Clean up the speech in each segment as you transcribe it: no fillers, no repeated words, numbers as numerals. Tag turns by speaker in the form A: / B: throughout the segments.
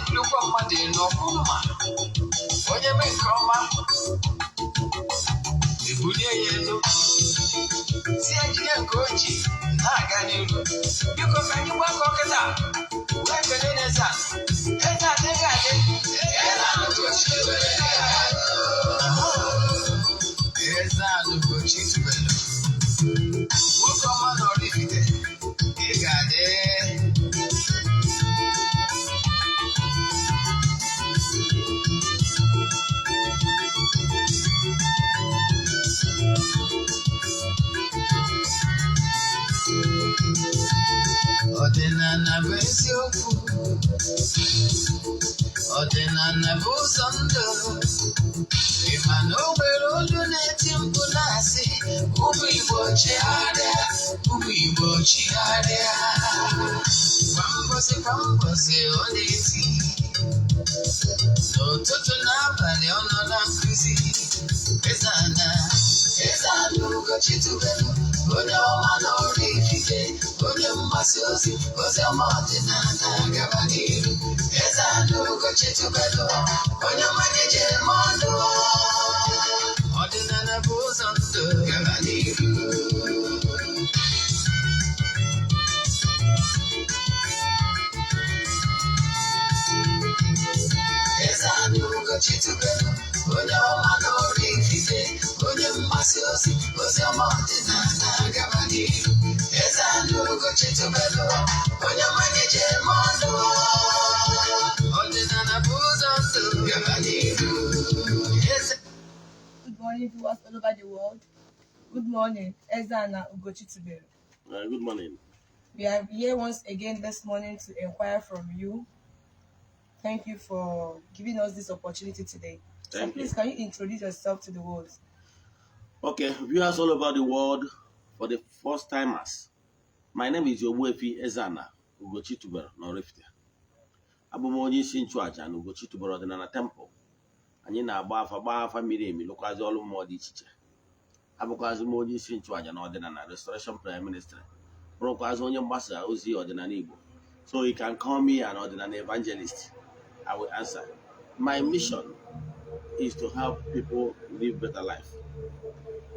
A: Na-ebulukwa mmadụ elu ọkụ mma. Onye mee nke ọma, ebulie ya elu, si ya jide nke o ji na-aga n'iru. Biko, ka anyị gbakọ kịta wee kelee n'eze a. Eze adịghị adị. Eze Ugochi tubelu. Eze Ugochi tubelu, nwoke ọma na Oraifite, ị ga-adị. Ọdịnala bụ eziokwu, ọdịnala bụ ụzọ ndụ. Ị ma na o nwere olu na-eti mkpu na-asị, "Ụmụ Igbo, chigharịa, ụmụ Igbo, chigharịa." Kwa mbọsị kwa mbọsị ọ na-eti, n'ụtụtụ n'abalị ọ nọ na nkụzi. Eze-Ana, Eze-Ana Ugochi tubelu, onye ọma na Oraifite, onye mgbasa ozi ozi ọma ọdịnala, gaba n'iru. Eze-Ana Ugochi tubelu, onye ọma na-eje eme ọnụ. Ọdịnala bụ ụzọ ndụ, gaba n'iru. Eze-Ana Ugochi tubelu, onye ọma na Oraifite, onye mgbasa ozi ozi ọma ọdịnala, gaba n'iru. Eze-Ana Ugochi tubelu, onye ọma na-eje eme ọnụ. Ọdịnala bụ ụzọ ndụ, gaba n'iru. Eze
B: Good morning, viewers all over the world. Good morning, Eze-Ana Ugochi Tubelu.
C: Good morning.
B: We are here once again this morning to inquire from you. Thank you for giving us this opportunity today. So
C: Thank you.
B: please, can you introduce yourself to the world?
C: Okay, viewers all over the world, for the first timers, my name is Ogbuefi Eze-Ana Ugochi Tubelu na Oraifite. Abụ m onye isi nchụaja na Ugochi Tubelu Ọdịnala Temple. Anyị na-agba afa, gbaa afa miri emi, lụkwazi ọrụ mmụọ dị iche iche. Abụkwazị m onye isi nchụaja na Ọdịnala Restoration Prayer Ministry, bụrụkwazị onye mgbasa ozi ọdịnala Igbo. So you can call me an ọdịnala evangelist. I will answer. My mission is to help people live better life.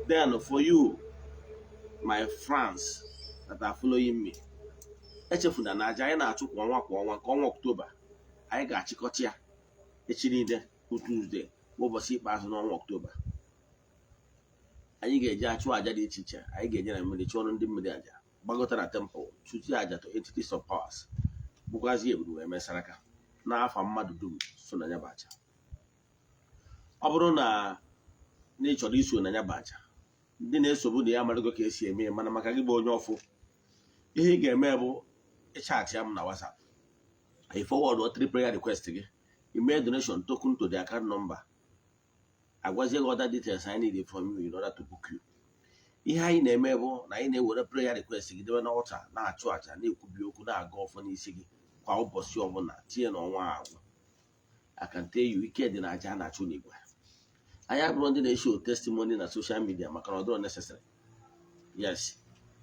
C: Then for you, my friends that are following me, echefuna na aja anyị na-achụ kwa ọnwa kwa ọnwa, nke ọnwa Ọktoba, anyị ga-achịkọta ya echi niile bụ Tuesday, bụ ụbọchị ikpeazụ n'ọnwa Ọktoba. Anyị ga-eji achụ aja dị iche iche. Anyị ga-eje na mmiri chụọrọ ndị mmiri aja, gbagota na temple chụzie aja to entities of powers, bụkwazi eburu wee mesara aka n'afa mmadụ dum so na ya bụ aja. Ọ bụrụ na ị chọrọ iso na ya bụ aja, ndị na-esobu na ya amarago ka esi eme ya, mana maka gị bụ onye ọfụ, ihe ị ga-eme bụ ịchat ya m na WhatsApp, I forward three prayer request gị, email donation token to the account number, agwazie gị other details I need from you in order to book you. Ihe anyị na-eme bụ na anyị na-ewere prayer request gị debe n'altar, na-achụ àjà, na-ekwubi okwu, na-aga ọfọ n'isi gị kwa ụbọchị ọbụla tinye n'ọnwa agwụ. I can tell you, ike dị na aja a na-achụ n'igwe. Anyị abụrụ ndị na-eshow testimony na social media maka na ọ dịrọ necessary. Yes,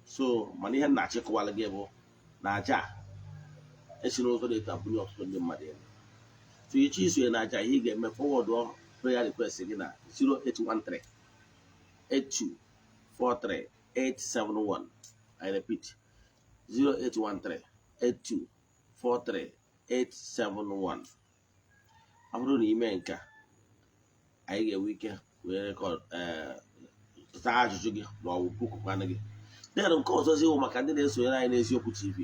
C: so mana ihe m na-achịkọwala gị bụ na aja a esi n'ụzọ dị etu abụnye ọtụtụ ndị mmadụ elu. So ịchọ isonye na aja, ihe ị ga-eme, forward prayer request gị na 0813 8243 871. I repeat, 0813 8243 871. Ọ bụrụ na ime nke a, anyị ga-enwe ike wee record, zaa ajụjụ gị ma ọ bụ bookukwanụ gị. Then nke ọzọzi bụ maka ndị na-esonyere anyị n'Eziokwu TV.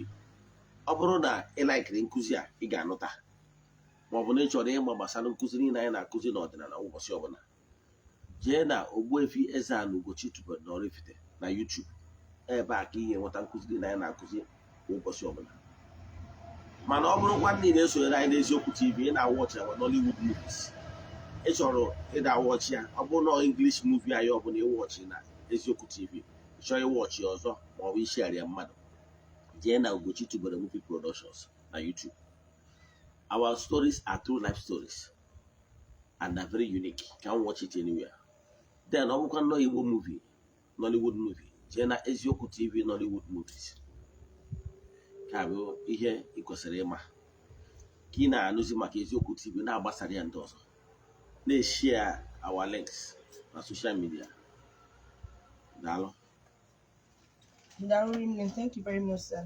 C: Ọ bụrụ na ị likeiri nkụzi a ị ga-anụta, ma ọ bụ na ị chọrọ ịma gbasara nkụzi niile anyị na-akụzi n'ọdịnala ụbọchị ọbụla, jee na Ogbuefi Eze-Ana Ugochi Tubelu na Oraifite na YouTube. Ebe a ka ị ga-enweta nkụzi niile anyị na-akụzi kwa ụbọchị ọbụla. Mana ọ bụrụkwa ndị na-esonyere anyị n'Eziokwu TV, ị na-awatchị ya Nollywood movies, ị chọrọ ịda watch ya, ọ bụrụ na English movie anyị ọbụla ịwatchị na Eziokwu TV, ị chọrọ ịwatchị ọzọ ma ọ bụ ishare mmadụ, jee na Ugochi Tubelu Movie Productions na YouTube. Our stories are true life stories and are very unique. Can watch it anywhere. Then ọ bụkwa nnọọ Igbo movie, Nollywood movie, jee na Eziokwu TV Nollywood movies. Ka bụ ihe ị kwesịrị ịma. Ka ị na-anụzi maka Eziokwu TV, na-agbasara ya ndị ọzọ, na-eshare our links na social media. Daalụ.
B: Daalụ rinne. Thank you very much, sir.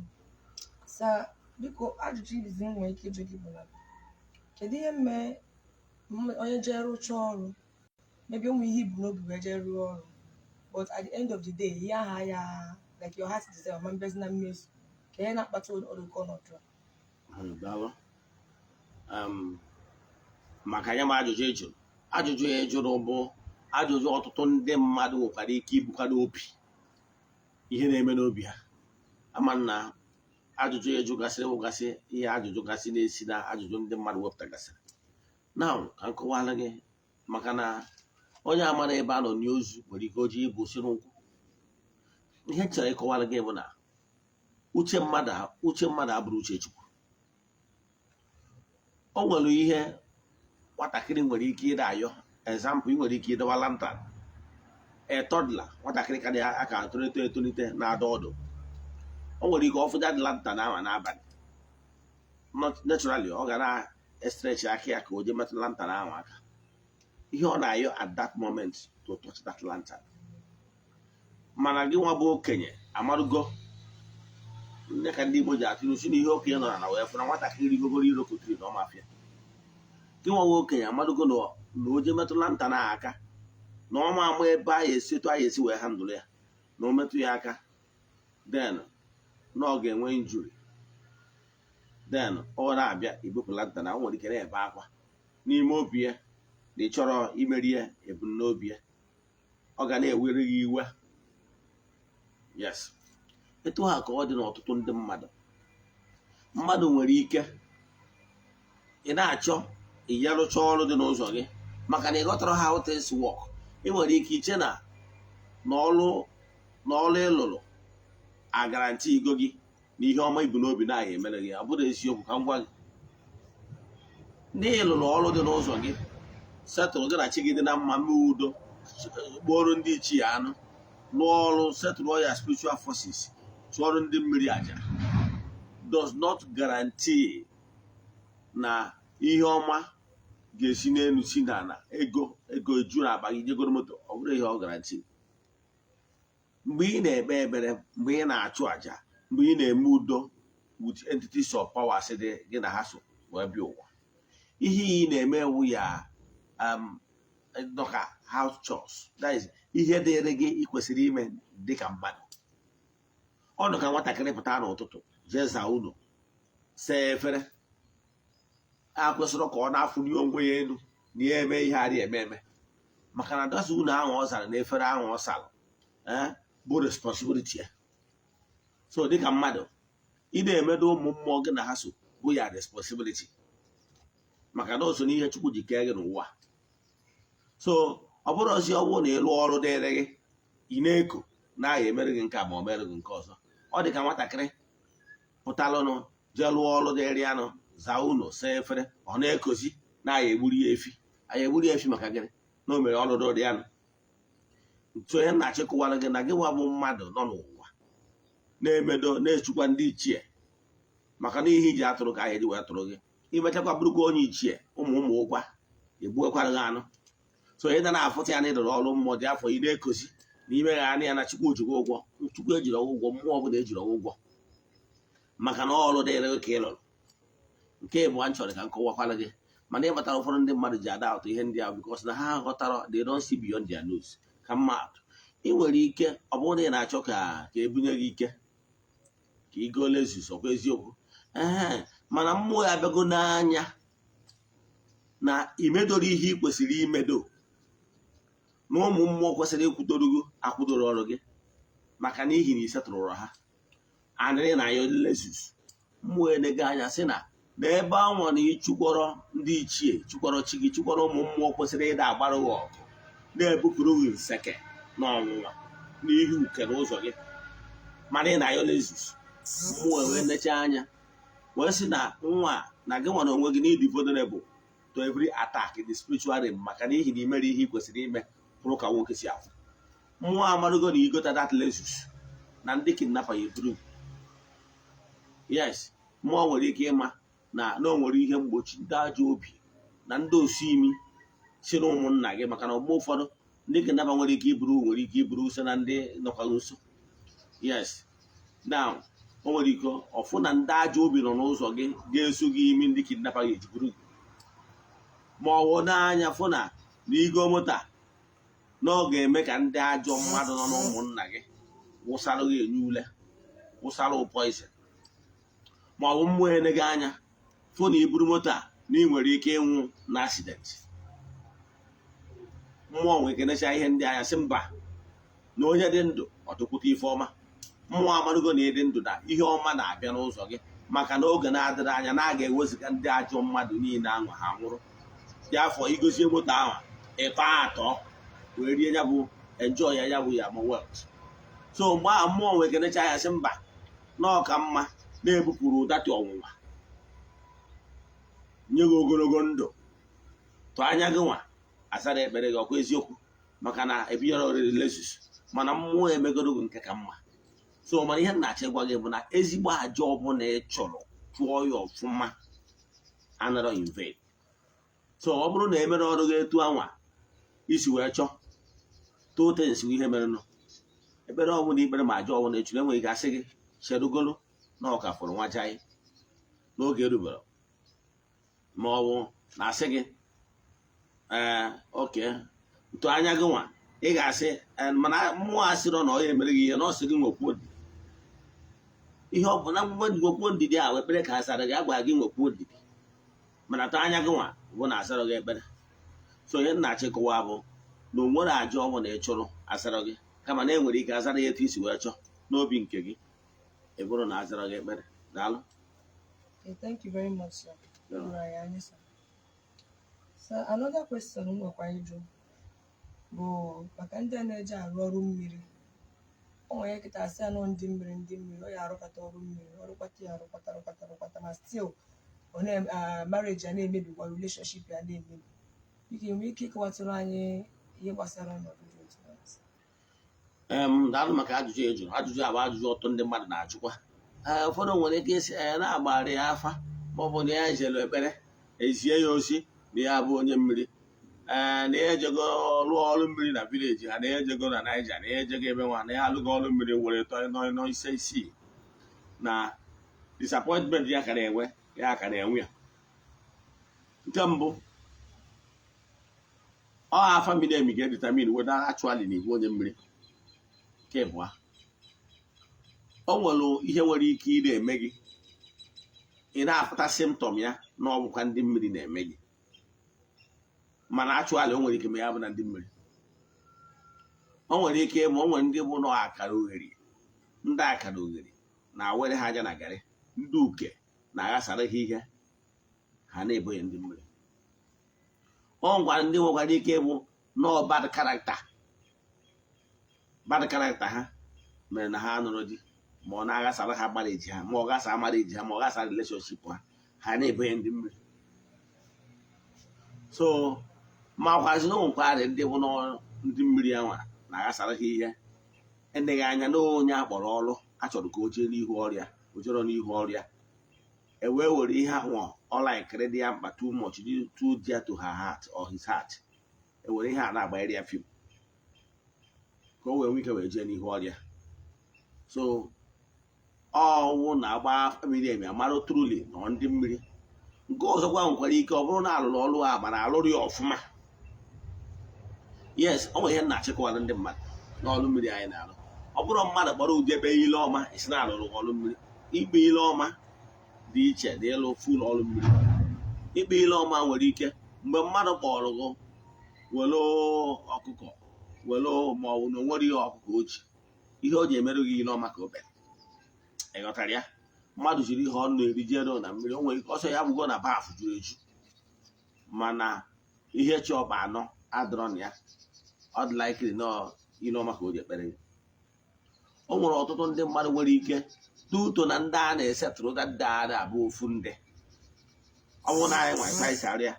B: Sir, biko, ajụjụ izizi m nwere ike ịjụ gị bụ na kedu ihe mee onye jee rụchaa ọrụ, maybe ụmụ ihe ibu n'obi wee jee rụọ ọrụ, but at the end of the day, ihe aha ya, like your heart desire, ma mbezi na mmezu, ka ihe na-akpata ụdịka ọnọdụ a?
C: Daalụ maka ya. Ma ajụjụ ị jụrụ, ajụjụ ya jụrụ bụ ajụjụ ọtụtụ ndị mmadụ nwekwara ike ibukwa n'obi, ihe na-eme n'obi ha. Ama na ajụjụ ya jụgasịrị wụgasị ihe ajụjụ gasị na-esi na ajụjụ ndị mmadụ wepụtagasịrị na ka m kọwara gị, maka na onye amara ebe a nọ n'ozu nwere ike oji ibu si n'ụkwụ. Ihe m chọrọ ịkọwara gị bụ na uche mmadụ abụrụ uche Chukwu. O nwere ihe nwatakịrị nwere ike ịda ayọ. Example, ị nwere ike ịdọwa lantern, a toddler, nwatakịrị ka dị aka etolite etolite na-adọ ọdụ, o nwere ike ọfụja dị lantern ahụ n'abalị. Not naturally, ọ ga na-estretch aka ya ka o jee metụ lantern ahụ aka. Ihe ọ na-ayọ at that moment, to touch that lantern. Mana gị nwa bụ okenye amarugo nne, ka ndị Igbo ji atụ ilu si na ihe okenye nọrọ na wee fụ na nwatakịrị rigogoro irokotiri na ọmafịa. Gị nwa nwa okenye amarugo na o jee metụ lantern ahụ aka, na ọma ama ebe a esi, etu a esi wee handle ya, na o metụ ya aka, then na ọ ga-enwe injury. Then ọ na-abịa ibupụ lantern, o nwere ike na-ebe akwa n'ime obi ya na ị chọrọ imeri ya ebumnobi ya, ọ ga na-ewere gị iwe. Yes, etu ha ka ọ dị n'ọtụtụ ndị mmadụ. Mmadụ nwere ike ị na-achọ ịyarụcha ọrụ dị n'ụzọ gị, maka na ị ghọtara how things work. Ị nwere ike iche na n'ọrụ ịlụrụ a guarantee igo gị na ihe ọma ibu n'obi na emere gị. Ọ bụrụ eziokwu, ka m gwa gị, ndị ịlụrụ ọrụ dị n'ụzọ gị, setụrụ gị na chi gị dị na mma, mee udo, kpọrọ ndị ichie anụ, lụọ ọrụ, setụrụ ya spiritual forces, chụọrọ ndị mmiri aja, does not guarantee na ihe ọma ga-esi n'elu si n'ala, ego eju n'akpa gị, jegoro moto. Ọ bụrụ ihe ọ guarantee. Mgbe ị na-ekpe ekpere, mgbe ị na-achụ àjà, mgbe ị na-eme udo with entities of powers dị gị na ha so wee bịa ụwa, ihe ị na-eme ewu ya dọka house chores, that is ihe dịrị gị ị kwesịrị ime dịka mmadụ. Ọ nọ ka nwatakịrị pụta n'ụtụtụ, jee zaa ụlọ, saa efere, a kwesịrị ka ọ na-afụli onwe ya elu na ya eme ihe adịghị eme eme, maka na dasa ụlọ ahụ ọ zara na efere ahụ ọ sara bụ responsibility ya. So dịka mmadụ, ị na-emedo ụmụ mmụọ gị na ha so bụ ya responsibility, maka na o so n'ihe Chukwu ji kee gị n'ụwa. So ọ bụrụ ozi, ọ bụrụ na ịlụ ọrụ dịrị gị, ị na-eko na agha emere gị nke a ma ọ mere gị nke ọzọ. Ọ dị ka nwatakịrị pụtalụnụ jee lụọ ọrụ dịrị ya nụ, zaa ụlọ, saa efere, ọ na-ekozi na agha egburu ya efi. Agha egburu ya efi maka gịnị? Na o mere ọrụ dịrị ya nụ. Ntu onye na-achịkọwara gị na gị nwa bụ mmadụ nọ n'ụwa na-emedo na-echukwa ndị ichie, maka na ihe iji atụrụ ka anyị eji wee tụrụ gị, imechakwa bụrụkwa onye ichie, ụmụ ụmụ ụkwa egbuekwara gị anụ. So ị na-afụta ya na ịrụrụ ọrụ mmụọ dị afọ, ị na-ekozi na ime ya anya ya na Chukwu ojikwa ụgwọ. Chukwu ejiri ụgwọ, mmụọ ọbụla ejiri ụgwọ, maka na ọrụ dịrị gị ka ị lụrụ. Nke ịbụọ m chọrọ ka m kọwakwara gị, mana ịbatara ụfọdụ ndị mmadụ ji ada atụ ihe ndị ahụ because na ha ghọtara, they don't see beyond their nose. Ka mma atụ, ị nwere ike ọ bụrụ na ị na-achọ ka ebunye gị ike ka ị goo Lexus, ọkwa eziokwu? Ee, mana mmụọ ya abịago n'anya na imedoro ihe ị kwesịrị imedo, na ụmụ mmụọ kwesịrị ịkwụdoro gị akwụdoro ọrụ gị, maka na ihi na isetụrụ ha anịrị na ya Lexus. Mmụọ enego anya sị na n'ebe anwa na ịchụkwọrọ ndị ichie, chụkwọrọ chi gị, chụkwọrọ ụmụ mmụọ kwesịrị ịda agbara gị ọgụ, na-ebupụrụ gị nseke na ọnwụnwa n'ihi uke n'ụzọ gị, mana ị na-ayọ Lexus. Mmụọ wee nechaa anya wee sị na nwa a, na gị nwere onwe gị n'ịdị vulnerable to every attack in the spiritual realm, maka n'ihi na imere ihe ị kwesịrị ime pụrụ ka nwoke si afụ. Mmụọ amarugo na igota that Lexus na ndị kidnapper ya eburu. Yes, mmụọ nwere ike ịma na na o nwere ihe mgbochi, ndị ajọ obi na ndị osu imi si na ụmụnna gị, maka na mgbe ụfọdụ ndị kidnapper nwere ike iburu so na ndị nọkwa nso. Yes, now o nwere ike ọfụ na ndị ajọ obi nọ n'ụzọ gị ga-eso gị imi, ndị kidnapper ga-ejiburu gị, ma ọ wụ n'anya fụ na igo moto a na ọ ga-eme ka ndị ajọ mmadụ nọ n'ụmụnna gị wụsara gị enye ule, wụsara poison, ma ọ bụ mmụọ eneghị anya fụ na iburu moto a na ị nwere ike ịnwụ na accident. Mmụọ nwere ike necha ihe ndị anya sị mba, na onye dị ndụ ọtụkwute ife ọma. Mmụọ amarugo na ịdị ndụ na ihe ọma na-abịa n'ụzọ gị, maka na oge na-adịrị anya na a ga-eweziga ndị ajọ mmadụ niile ahụ, ha nwụrụ dị afọ igozie moto ahụ ịtọ atọ wee rie ya bụ enjoy ya, ya bụ ya ma wealth. So mgbe ahụ mmụọ nwere ike necha ya sị mba, na ọka mma na-ebupụrụ ụdati ọnwụnwa, nye gị ogologo ndụ. Tụọ anya gị nwa asara ekpere gị ọkwa eziokwu, maka na ebinyere oriri Lexus, mana mmụọ emegoro gị nke ka mma. So mana ihe m na-achọ ịgwa gị bụ na ezigbo aja ọbụla ị chọrọ, chụọ ya ọfụma, anarọ invade. So ọ bụrụ na emere ọrụ gị etu anwa isi wee chọọ, two things bụ ihe merenụ. Ekpere ọbụla ikpere ma aja ọbụla echuru, enweghị ike asị gị cherugolo na ọ ka fọrọ nwa jai n'oge erubere, ma ọ bụ na asị gị ee, oke ntụ anya gị nwa ị ga-asị, mana mmụọ asịrọ na ọ ya emere gị ihe na ọ sị gị nwekwuo ndidi. Ihe ọ bụ na nwekwuo ndidi ahụ, ekpere ka asara gị, agwara gị nwekwuo ndidi, mana tụ anya gị nwa bụ na asarọ gị ekpere. So onye nna achịkọwa bụ na o nwere aja ọ bụla ị chụrụ asarọ gị, kama na enwere ike azara ya etu isi wee chọọ n'obi nke gị, ị bụrụ na azara gị ekpere. Daalụ.
B: Okay, thank you very much, sir. Right, anyị, sir. Sir, another question m nwekwa ịjụ bụ maka ndị a na-eje arụ ọrụ mmiri. O nwere kịta asị anọ ndị mmiri, ndị mmiri, ọ ya arụkọta ọrụ mmiri, ọrụkwata ya, arụkwata, arụkwata, arụkwata, ma still ọ na marriage ya na-emebikwa, relationship ya na-emebi. Biko, ị nwere ike ịkọwatụrụ anyị ihe gbasara ọnọdụ dị otu ahụ?
C: Daalụ maka ajụjụ ị jụrụ. Ajụjụ a bụ ajụjụ ọtụtụ ndị mmadụ na-ajụkwa. Ee, ụfọdụ nwere ike ịsị ee na-agbara ya afa, ma ọ bụ na ya jere ekpere ezie ya ozi na ya bụ onye mmiri, ee, na ya ejego rụọ ọrụ mmiri na village ha, na ya ejego na Naija, na ya ejego ebe nwa, na ya alụgo ọrụ mmiri were tọ nọ nọ ise isii, na disappointment ya ka na-enwe ya ka na-enwe ya. Nke mbụ, ọ afa mmiri emi ga-edetermine whether actually na iwu onye mmiri. Nke abụọ, o nwere ihe nwere ike ị na-eme gị, ị na-afụta symptom ya na ọ bụkwa ndị mmiri na-eme gị, mana actually o nwere ike ma ya bụ na ndị mmiri. O nwere ike ịbụ o nwere ndị bụ na akara oghere, ndị akara oghere na-awere ha aja na garị, ndị uke na-aghasara ha ihe, ha na-eboghị ndị mmiri. O nwekwara ndị nwekwara ike ịbụ nọọ bad character, bad character ha mere na ha nụrụ di, ma ọ na-aghasara ha marriage ha, ma ọ gasa marriage ha, ma ọ gasa relationship ha, ha na-ebonye ndị mmiri. So ma kwazi na onwekwarị ndị bụ ndị mmiri anwa na-aghasara ha ihe, eneghị anya na onye akpọrọ ọrụ achọrọ ka o jee n'ihu ọrịa, o jere n'ihu ọrịa, e wee were ihe ahụ ọ laikiri dị ya mkpa too much, too dear to her heart or his heart, e were ihe a na-agbanyere ya fim ka o wee nwee ike wee jee n'ihu ọrịa. So ọwụ na-agba mmiri emi amara truly nọ ndị mmiri. Nke ọzọkwa, nwekwara ike ọ bụrụ na alụrụ ọrụ a mana alụrụ ya ọfụma. Yes, ọ nwere ihe m na-achịkọwara ndị mmadụ n'ọrụ mmiri anyị na-arụ. Ọ bụrụ mmadụ kpọrọ ụdị ebe ile ọma isi na alụrụ ọrụ mmiri, ikpe ile ọma dị iche na ịlụ full ọrụ mmiri. Ikpe ile ọma nwere ike mgbe mmadụ kpọrọ gị were ọkụkọ were, ma ọ bụ na o nwere ihe ọkụkọ o ji ihe o ji emerụ gị ile ọma ka o bere. Ị ghọtara ya? Mmadụ jiri ihe ọ na-eri jere na mmiri, o nwere ike ọsọ ya bụgo na bath juru eju, mana ihe chi ọkpa anọ adọrọ na ya, ọ dị likely na ile ọma ka o ji ekpere gị. O nwere ọtụtụ ndị mmadụ nwere ike tuto na ndị a na-esetụrụ ndị a na-abụ ofu ndị ọ bụrụ na anyị nwa anyị arịa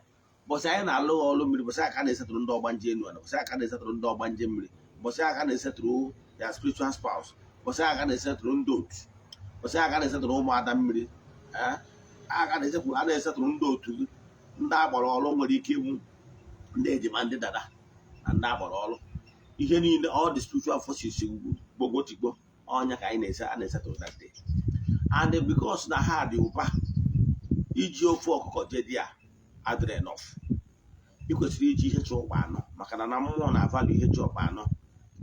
C: bọsị anyị na-alụ ọrụ mmiri, bọsị aka na-esetụrụ ndị ọgbanje enu ala, bọsị aka na-esetụrụ ndị ọgbanje mmiri, bọsị aka na-esetụrụ ya spiritual spouse, bọsị aka na-esetụrụ ndị otu, bọsị aka na-esetụrụ ụmụada mmiri. A na-esetụrụ, a na-esetụrụ ndị otu gị, ndị agbara ọrụ nwere ike ịbụ ndị ejima, ndị dada na ndị agbara ọrụ, ihe niile, all the spiritual forces gbogbo tigbo ọnya ka anyị na-ese, a na-esetụrụ that day. And because na ha dị ụba, iji ofu ọkụkọ jee dị a adịrị enough. Ị kwesịrị iji ihe chọọ ọkpa anọ, maka na mmụọ na value ihe chọọ ọkpa anọ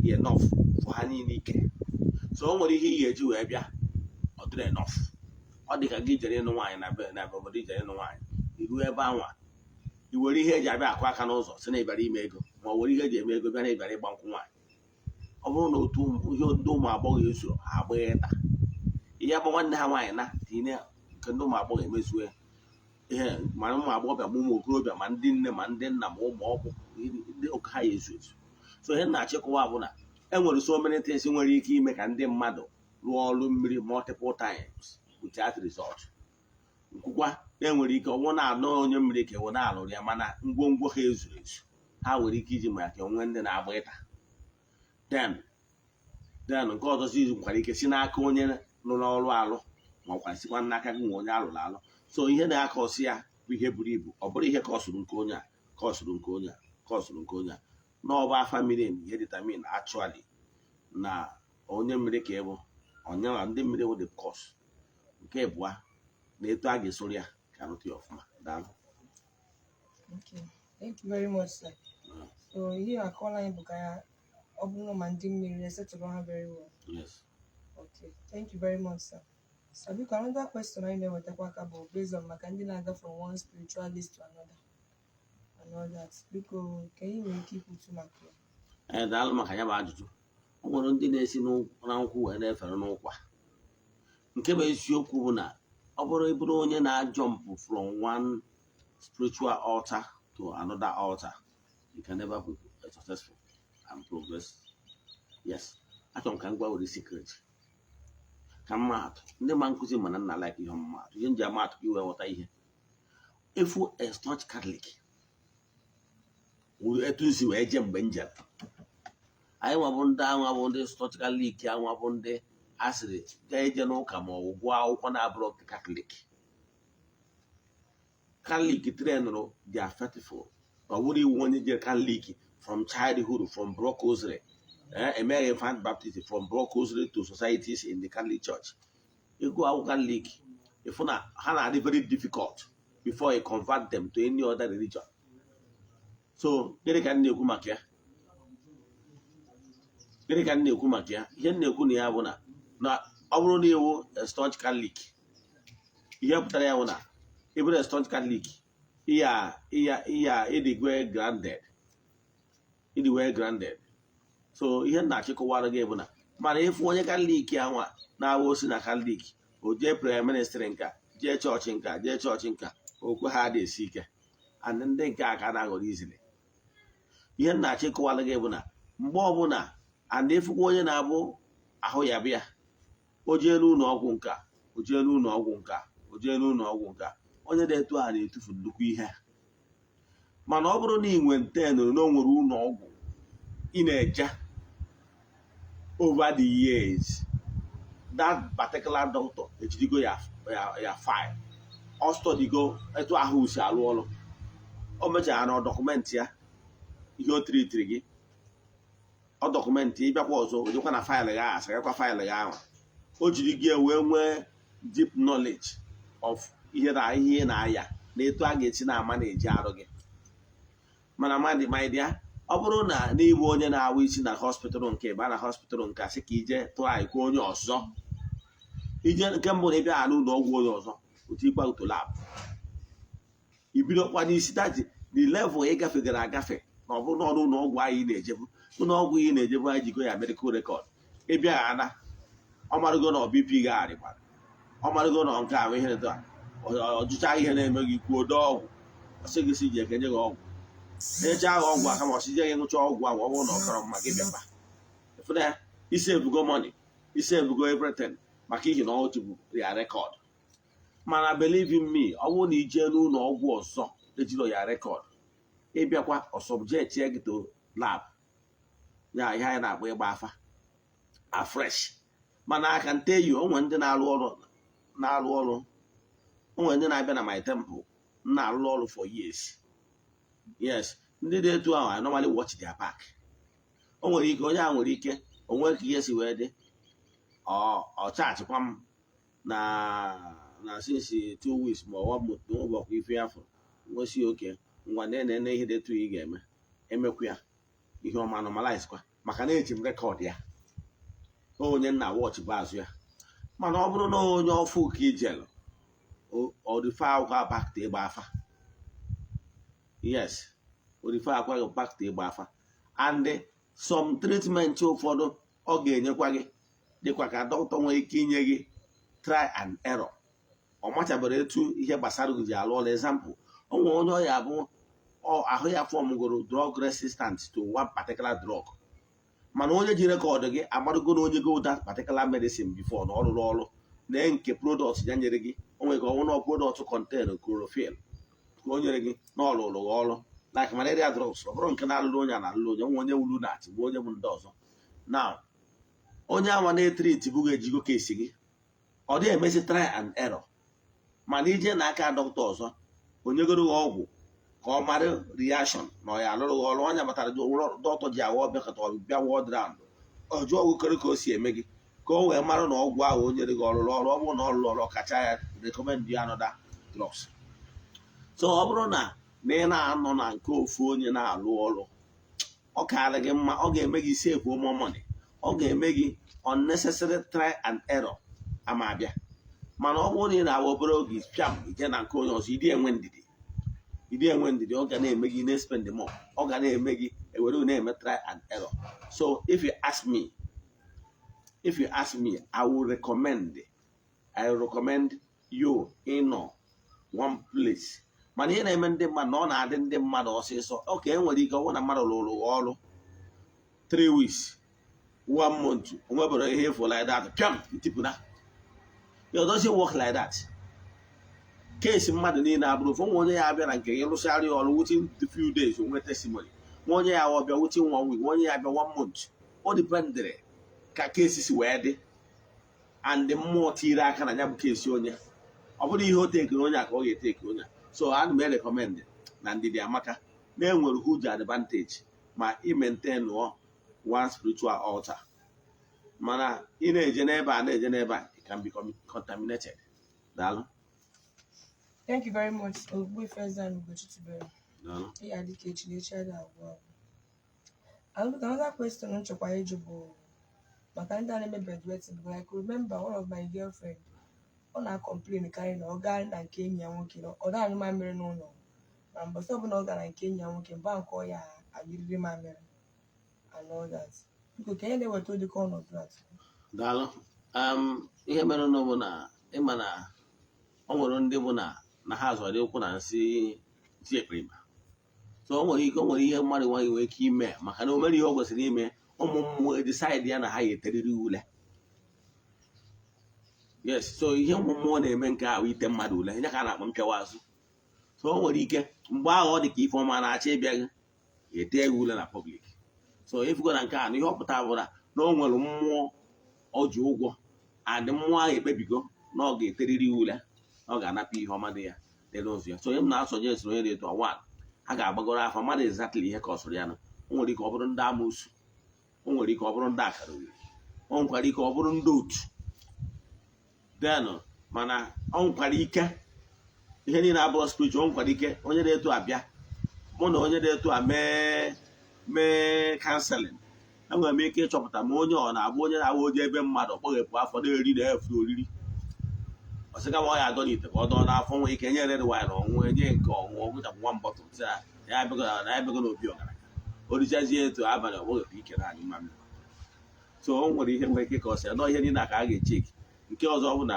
C: dị enough for ha niile ike. So o nwere ihe ị ga-eji wee bịa, ọ dịrị enough. Ọ dị ka gị jere ịnụ nwaanyị na be na obodo, ijere ịnụ nwaanyị, iruo ebe anwa, i were ihe eji abịa akụ aka n'ụzọ, si na ịbịara ime ego, ma ọ were ihe eji eme ego bịa na ịbịara ịgba nkwụ nwaanyị. Ọ bụrụ na otu ihe ndị ụmụ agbọghọ ezu, ha agbagha ịta ihe agba nwanne ha nwaanyị na tinye nke ndị ụmụ agbọghọ emezue ihe, ma ụmụ agbọghọbịa, ma ụmụ okorobịa, ma ndị nne, ma ndị nna, ma ụmụ ọkpụ, ndị ụka ha ya ezu ezu. So ihe na-achịkọwa bụ na e nwere so many things nwere ike ime ka ndị mmadụ rụọ ọrụ mmiri multiple times without result. Nkwukwa na enwere ike ọ bụrụ na anọ onye mmiri ka ewe na-alụrụ ya, mana ngwongwo ha ezuru ezu, ha nwere ike iji maka onwe ndị na-agba ịta. Then nke ọzọ nwekwara ike si n'aka onye rụrụ ọrụ alụ, ma ọkwa sikwa n'aka gị nwe onye alụrụ alụ. So ihe na-aka ọsị ya bụ ihe buru ibu. Ọ bụrụ ihe ka ọ sụrụ nke onye a, ka ọ sụrụ nke onye a, ka ọ sụrụ nke onye a, n'ọba afa miri emi, ihe determine actually na onye mmiri ka ịbụ onye na ndị mmiri wụ the cause. Nke ịbụa na etu a ga-esoro ya ka arụta ya ọfụma. Daalụ.
B: Okay, thank you very much, sir. So ihe akọọla anyị bụ ka ya ọ bụrụ ma ndị mmiri esetụrụ ha very well.
C: Yes.
B: Okay, thank you very much, sir. So biko, another question anyị na-ewetakwa aka bụ based on maka ndị na-aga from one spiritualist to another and all that. Biko, ka anyị nwere ike ikwutu maka ya?
C: Ee, daalụ maka ya bụ ajụjụ. O nwere ndị na-esi na nkwụ wee na-efere n'ụkwa. Nke bụ eziokwu bụ na ọ bụrụ ịbụrụ onye na-jump from one spiritual altar to another altar, you can never be successful and progress. Yes, achọrọ m ka m gwa were secret ka mma atụ. Ndị ma nkụzi mana nna like ihe ọmụma atụ, ihe nji ama atụ ka i wee ghọta ihe efu. A staunch Catholic wuru etu nsi wee jee mgbe m jere, anyị nwabụ ndị anwa bụ ndị staunch Catholic, anwa bụ ndị asịrị gaa eje n'ụka ma ọ bụ gụọ akwụkwọ na-abụrụ nke Catholic. Catholic trainụrụ their faithful. Ọ bụrụ iwu onye jere Catholic from childhood, from block rosary, emeghị infant baptism, from block rosary to societies in the Catholic Church, ịgụ akwụkwọ Catholic, ịfụ na ha na-adị very difficult before you convert them to any other religion. So gịnị ka m na-ekwu maka ya? Gịnị ka m na-ekwu maka ya? Ihe m na-ekwu na ya bụ na ọ bụrụ na iwu a staunch Catholic, ihe pụtara ya bụ na ị bụrụ a staunch Catholic, iya ịdị well grounded, ịdị well grounded. So ihe m na-achịkọwara gị bụ na mana ịfụ onye Catholic anwa na-awa osi na Catholic, o jee prayer ministry nka, jee chọọchị nka, jee chọọchị nka, okwe ha dị esi ike, and ndị nke a ka na-aghọrọ izili. Ihe m na-achịkọwara gị bụ na mgbe ọbụla and ịfụkwa onye na-abụ ahụ ya bịa, o jee n'ụlọ ọgwụ nka, o jee n'ụlọ ọgwụ nka, o jee n'ụlọ ọgwụ nka, onye na-etu a na-etufu nnukwu ihe. Mana ọ bụrụ na ị nwe ntenụrụ na o nwere ụlọ ọgwụ ị na-eje over the years, that particular doctor ejidigo ya file, ọ studygo etu ahụ si alụ ọrụ, o mechara na document ya, ihe o tiritiri gị, ọ document. Ịbịakwa ọzọ, o jekwa na file gị, asagakwa file gị ahụ, o jiri gị wee nwee deep knowledge of ihe na ihe ị na-aya na etu a ga-esi na-ama na-eji arụ gị. Mana my dear, ọ bụrụ na n'ịbụ onye na-awụ isi na hospital nke ba na hospital nke asị ka ije tụọ anyị kwa onye ọzọ, ije nke mbụ na ịbịa n'ụlọ ọgwụ onye ọzọ, otu ịkwa to lab, ibidokwa n'isi that the level ị gafegara agafe. Na ọ bụrụ na ụlọ ọgwụ anyị na-ejebu, ụlọ ọgwụ ị na-ejebu, anyị jigo ya medical record, ịbịa ana ọ marụgo na BP gagharịkwara, ọ marụgo na nke ahụ ihe na ọjụcha ihe na-eme gị, kwuo doo ọgwụ, ọ sị gị si ji ekenye gị ọgwụ, enyecha gị ọgwụ aka, ma ọsịje gị ṅụcha ọgwụ ahụ, ọ bụrụ na ọ kọrọ mma, gị bịakwa. Ịfụna ya, isi ebugo money, isi ebugo everything, maka ihi na ọ bụ ya record. Mana believe in me, ọ bụrụ na ị jee n'ụlọ ọgwụ ọzọ ejiro ya record, ịbịakwa ọ subject gị to lab ya, ihe anyị na-akpọ ịgba afa afresh. Mana aka nte yi onwe ndị na-arụ ọrụ O nwere ndị na-abịa na my temple m na-alụ ọrụ for years. Yes, ndị dị etu ahụ, I normally watch their back. O nwere ike onye ahụ nwere ike o nwee ka ihe si wee dị, ọ chachịkwa m na since 2 weeks ma ọ month na ụbọchị ife afọ nwesị oke ngwa na-ene ihe dị etu ị ga-eme emekwu ya ihe ọma normalize kwa, maka na eji m record ya, onye nna watch bụ azụ ya. Mana ọ bụrụ na onye ọfụ ka ijelu, ọ refer akwa back to ịgba afa. Yes, o refer akwa gị back to ịgba afa and some treatment ụfọdụ ọ ga-enyekwa gị, dịkwa ka dọkịta nwere ike inye gị try and error, ọ machabara etu ihe gbasara gị ji alụ ọrụ. Example, o nwere onye ọya bụ ahụ ya formgoro drug resistant to one particular drug, mana onye ji record gị amarago na onye go that particular medicine before na ọ rụrụ ọrụ na nke product ya nyere gị. O nwere ka ọ nwụna product contain chlorophyll ka o nyere gị na ọ rụrụ ọrụ, like malaria drugs. Ọ bụrụ nke na-alụrụ onye a na-alụrụ onye nwe onye wulu na bụ onye bụ ndị ọzọ. Now, onye anwa na-etreat bụ ga-ejigo kesi gị, ọ dịghị emezi try and error. Mana ije n'aka dọkịta ọzọ, onyegoro gị ọgwụ ka ọ mara reaction na ọ ya alụrụ gị ọrụ. Onye batara dọkịta ji awa ọbịa kata ọ bịa ward round, ọ jụọ ọgwụ kere ka o si eme gị, ka o wee mara na ọgwụ ahụ o nyere gị ọrụrụ ọrụ. Ọ bụrụ na ọ rụrụ ọrụ, kacha ya recommend ya another drugs. So ọ bụrụ na ị na-anọ na nke ofu onye na-alụ ọrụ, ọ kaara gị mma. Ọ ga-eme gị save more money, ọ ga-eme gị unnecessary try and error ama abịa. Mana ọ bụrụ na ị na-awa obere oge pịam ije na nke onye ọzọ, ịdị enwe ndidi, ọ ga na-eme gị na-spend more, ọ ga na-eme gị ewere na-eme try and error. So if you ask me, I will recommend you ịnọ one place. Mana ihe na-eme ndị mmadụ na ọ na-adị ndị mmadụ ọsịsọ oke, enwere ike ọ bụrụ na mmadụ rụrụ ọrụ 3 weeks, one month, o nwebere ihe efu like that, pịam itipụna. It doesn't work like that. Case mmadụ niile abụrụ ofu. Nwa onye ya abịa na nke gị rụsịarị ya ọrụ, within the few days o nwee testimony. Nwa onye ya ọbịa within one week, nwa onye ya abịa one month. O dependịrị ka case si wee dị and mmụọ tiri aka na ya bụ case onye. Ọ bụrụ ihe o tekiri onye a ka ọ ga-eteki onye a. So ana m recommend na ndidi amaka, na-enwere huge advantage ma ị maintain one spiritual altar. Mana ị na-eje n'ebe a, na-eje n'ebe a, it can be contaminated. Daalụ.
B: Thank you very much, Ogbuefi Eze-Ana Ugochi tubelu.
C: Daalụ.
B: Ị ga-adị ka echi na echi adịghị agwụ agwụ. And another question m chọkwa ịjụ bụ maka ndị a na-eme bedwetting, because I could remember one of my girlfriend, ọ na-complain karị na ọ gaa na nke enyi ya nwoke na ọ da anyụ mamịrị n'ụlọ, ma mbọsị ọbụla ọ gara nke enyi ya nwoke mgbe nke ọ ya anyụrịrị mamịrị and all that. Biko, ka ihe na-eweta ụdịka ọnọdụ a?
C: Daalụ. Ihe mere nụ bụ na ịma na o nwere ndị bụ na ha zọrọ ụkwụ na nsị nsị ekperima. So o nwere ike o nwere ihe mmadụ nwaghị nwere ike ime, maka na o mere ihe o kwesịrị ime, ụmụ mmụọ decide ya na ha ga-eteriri ule. Yes, so ihe ụmụ mmụọ na-eme nke ahụ ite mmadụ ule ya ka a na-akpọ mpịawa azụ. So o nwere ike mgbe ahụ ọ dị ka ife ọma na-achọ ịbịa gị, ete gị ule na public. So ifugo na nke a na ihe ọ pụtara bụ na o nwere mmụọ ọ ji ụgwọ, and mmụọ ahụ ekpebigo na ọ ga-eteriri ule, na ọ ga-anapụ ihe ọma dị ya dị n'ụzọ ya. So onye m na-asonye esoro onye na-eto one, a ga-agbagoro afọ mmadụ exactly ihe ka ọ sụrụ ya nụ. O nwere ike ọ bụrụ ndị amoosu, o nwere ike ọ bụrụ ndị akara oriri, o nwekwara ike ọ bụrụ ndị otu then, mana ọ nwekwara ike ihe niile abụrụ spiritual. O nwekwara ike onye na-eto abịa, mụ na onye na-eto a mee counseling, enwere m ike ịchọpụta ma onye ọ na-abụ onye na-awụ oje ebe mmadụ kpọghepụ afọ na-eri na-efu oriri, ọ sị kama ọ ya adọ n'ite ka ọ dọọ n'afọ. Nwee ike nye red wine ọṅụṅụ, enye nke ọṅụṅụ, gwụchapụ nwa mbọtụ, sị na ya abịago na ya abịago n'obi ọgaranya. O richazie etu abalị, ọ kpọghepụ ike na anyụ mmamịrị. So o nwere ihe nwere ike ka ọ sị ya nọọ ihe niile a ka a ga-echeki. Nke ọzọ bụ na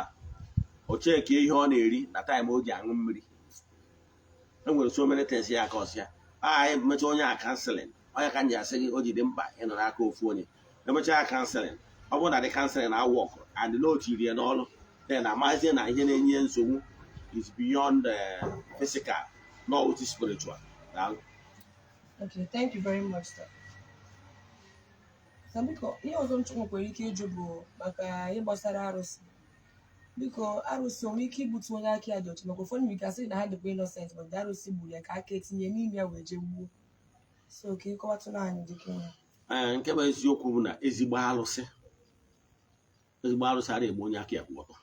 C: o chekie ihe ọ na-eri na time o ji aṅụ mmiri. E nwere so many things ya aka ọsị ya anyị mechaa onye a counseling. Onye ka m ji asị gị o ji dị mkpa ịnọ n'aka ofu onye emechaa ya counseling. Ọ bụrụ na dị counseling na work and na o tiri ya n'ọrụ, then amazie na ihe na-enye nsogbu is beyond physical, not with spiritual. Daalụ.
B: Okay, thank you very much, sir. Sir, biko, ihe ọzọ m nwekwara ike ịjụ bụ maka ihe gbasara arụsị. Biko, arụsị o nwere ike igbutu onye aka ya dị ọcha? Maka ụfọdụ nwere ike asị na ha dịkwa innocent, but arụsị gburu ya ka aka etinye n'ime ya wee jee gbuo. So ka ịkọwatụrụ anyị dịka ihe.
C: Ee, nke bụ eziokwu bụ na ezigbo arụsị adịghị egbu onye aka ya kwụ ọtọ,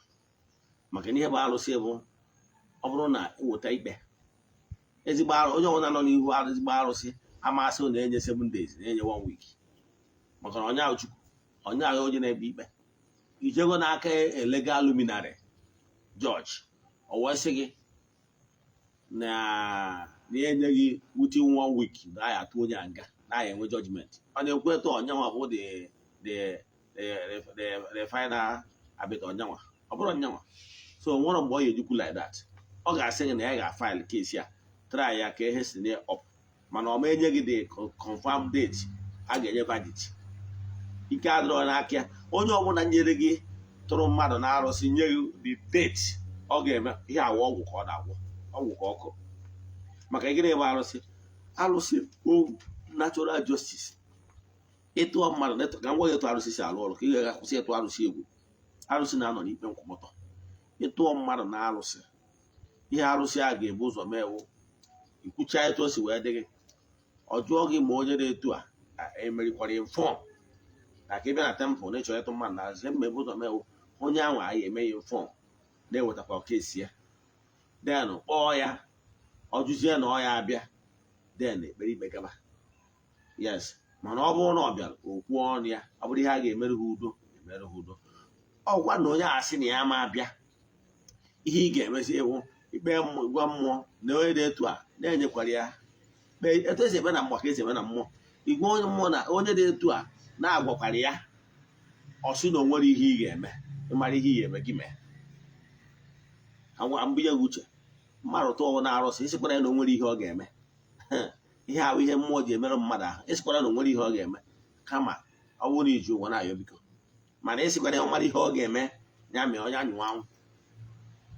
C: maka na ihe bụ arụsị bụ ọ bụrụ na eweta ikpe ezigbo arụ, onye ọbụla nọ n'ihu ezigbo arụsị amasị na-enye 7 days, na-enye one week, maka na onye ahụ Chukwu, onye ahụ onye na-ekpe ikpe ijego n'aka a legal luminary judge, o wee sị gị na ya enyeghị within one week na ya atụ onye a nga, na ya enwe judgment. Ọ na-ekwu etu onyenwa bụ the final arbiter. Onyenwa ọ bụrụ onyenwa, so nwere mgbe ọ ya ejikwu like that, ọ ga-asị gị na ya ga-file case ya, try ya ka ihe si na up, mana ọ ma enye gị the confirm date a ga-enye verdict. Ike adịrọ n'aka ya. Onye ọbụla nyere gị tụrụ mmadụ na arụsị nye gị the date ọ ga-eme ihe awa, ọgwụ ka ọ na-agwọ, ọgwụ ka ọkụ. Maka gịnị bụ arụsị? Arụsị bụ natural justice. Ịtụọ mmadụ ka m gwa gị etu arụsị si alụ ọrụ, ka ị ga-akwụsị ịtụ arụsị egwu. Arụsị na-anọ n'ikpe nkwụmọtọ. Ịtụọ mmadụ na arụsị, ihe arụsị a ga-ebu ụzọ mee wụ ikwucha etu o si wee dị gị. Ọ jụọ gị ma onye na-etu a emerikwara inform na ka ị bịa na temple na ịchọrọ ịtụ mmadụ na arụsị. Mma ebu ụzọ mee wụ onye ahụ anyị eme ya inform, na-ewetakwa kesi ya, then kpọọ ya, ọ jụzie na ọ ya abịa, then ekpere ikpe gaba. Yes, mana ọ bụrụ na ọ bịara, o kwuo ọnụ ya, ọ bụrụ ihe a ga-emere ha udo, emere ha udo. Ọgwa na onye a sị na ya ma abịa, ihe ị ga-emezi ewu ikpe gwa mmụọ na onye dị etu a na-enyekwara ya kpee etu esi eme na mmụọ, ka esi eme na mmụọ. Igwe onye mmụọ na onye dị etu a na-agwakwara ya, ọ sị na o nwere ihe ị ga-eme. Ịmara ihe ị ga-eme, gị mee ka ngwa mbunye gị uche. Mmadụ tụọ na arụsị, ịsịkwara ya na o nwere ihe ọ ga-eme. Ihe ahụ ihe mmụọ ji emere mmadụ ahụ, ịsịkwara na o nwere ihe ọ ga-eme, kama ọ bụrụ na iji ụgwọ na-ayọ biko, mana ịsịkwara ya ọ mara ihe ọ ga-eme, ya mee onye anyụnwa anwụ.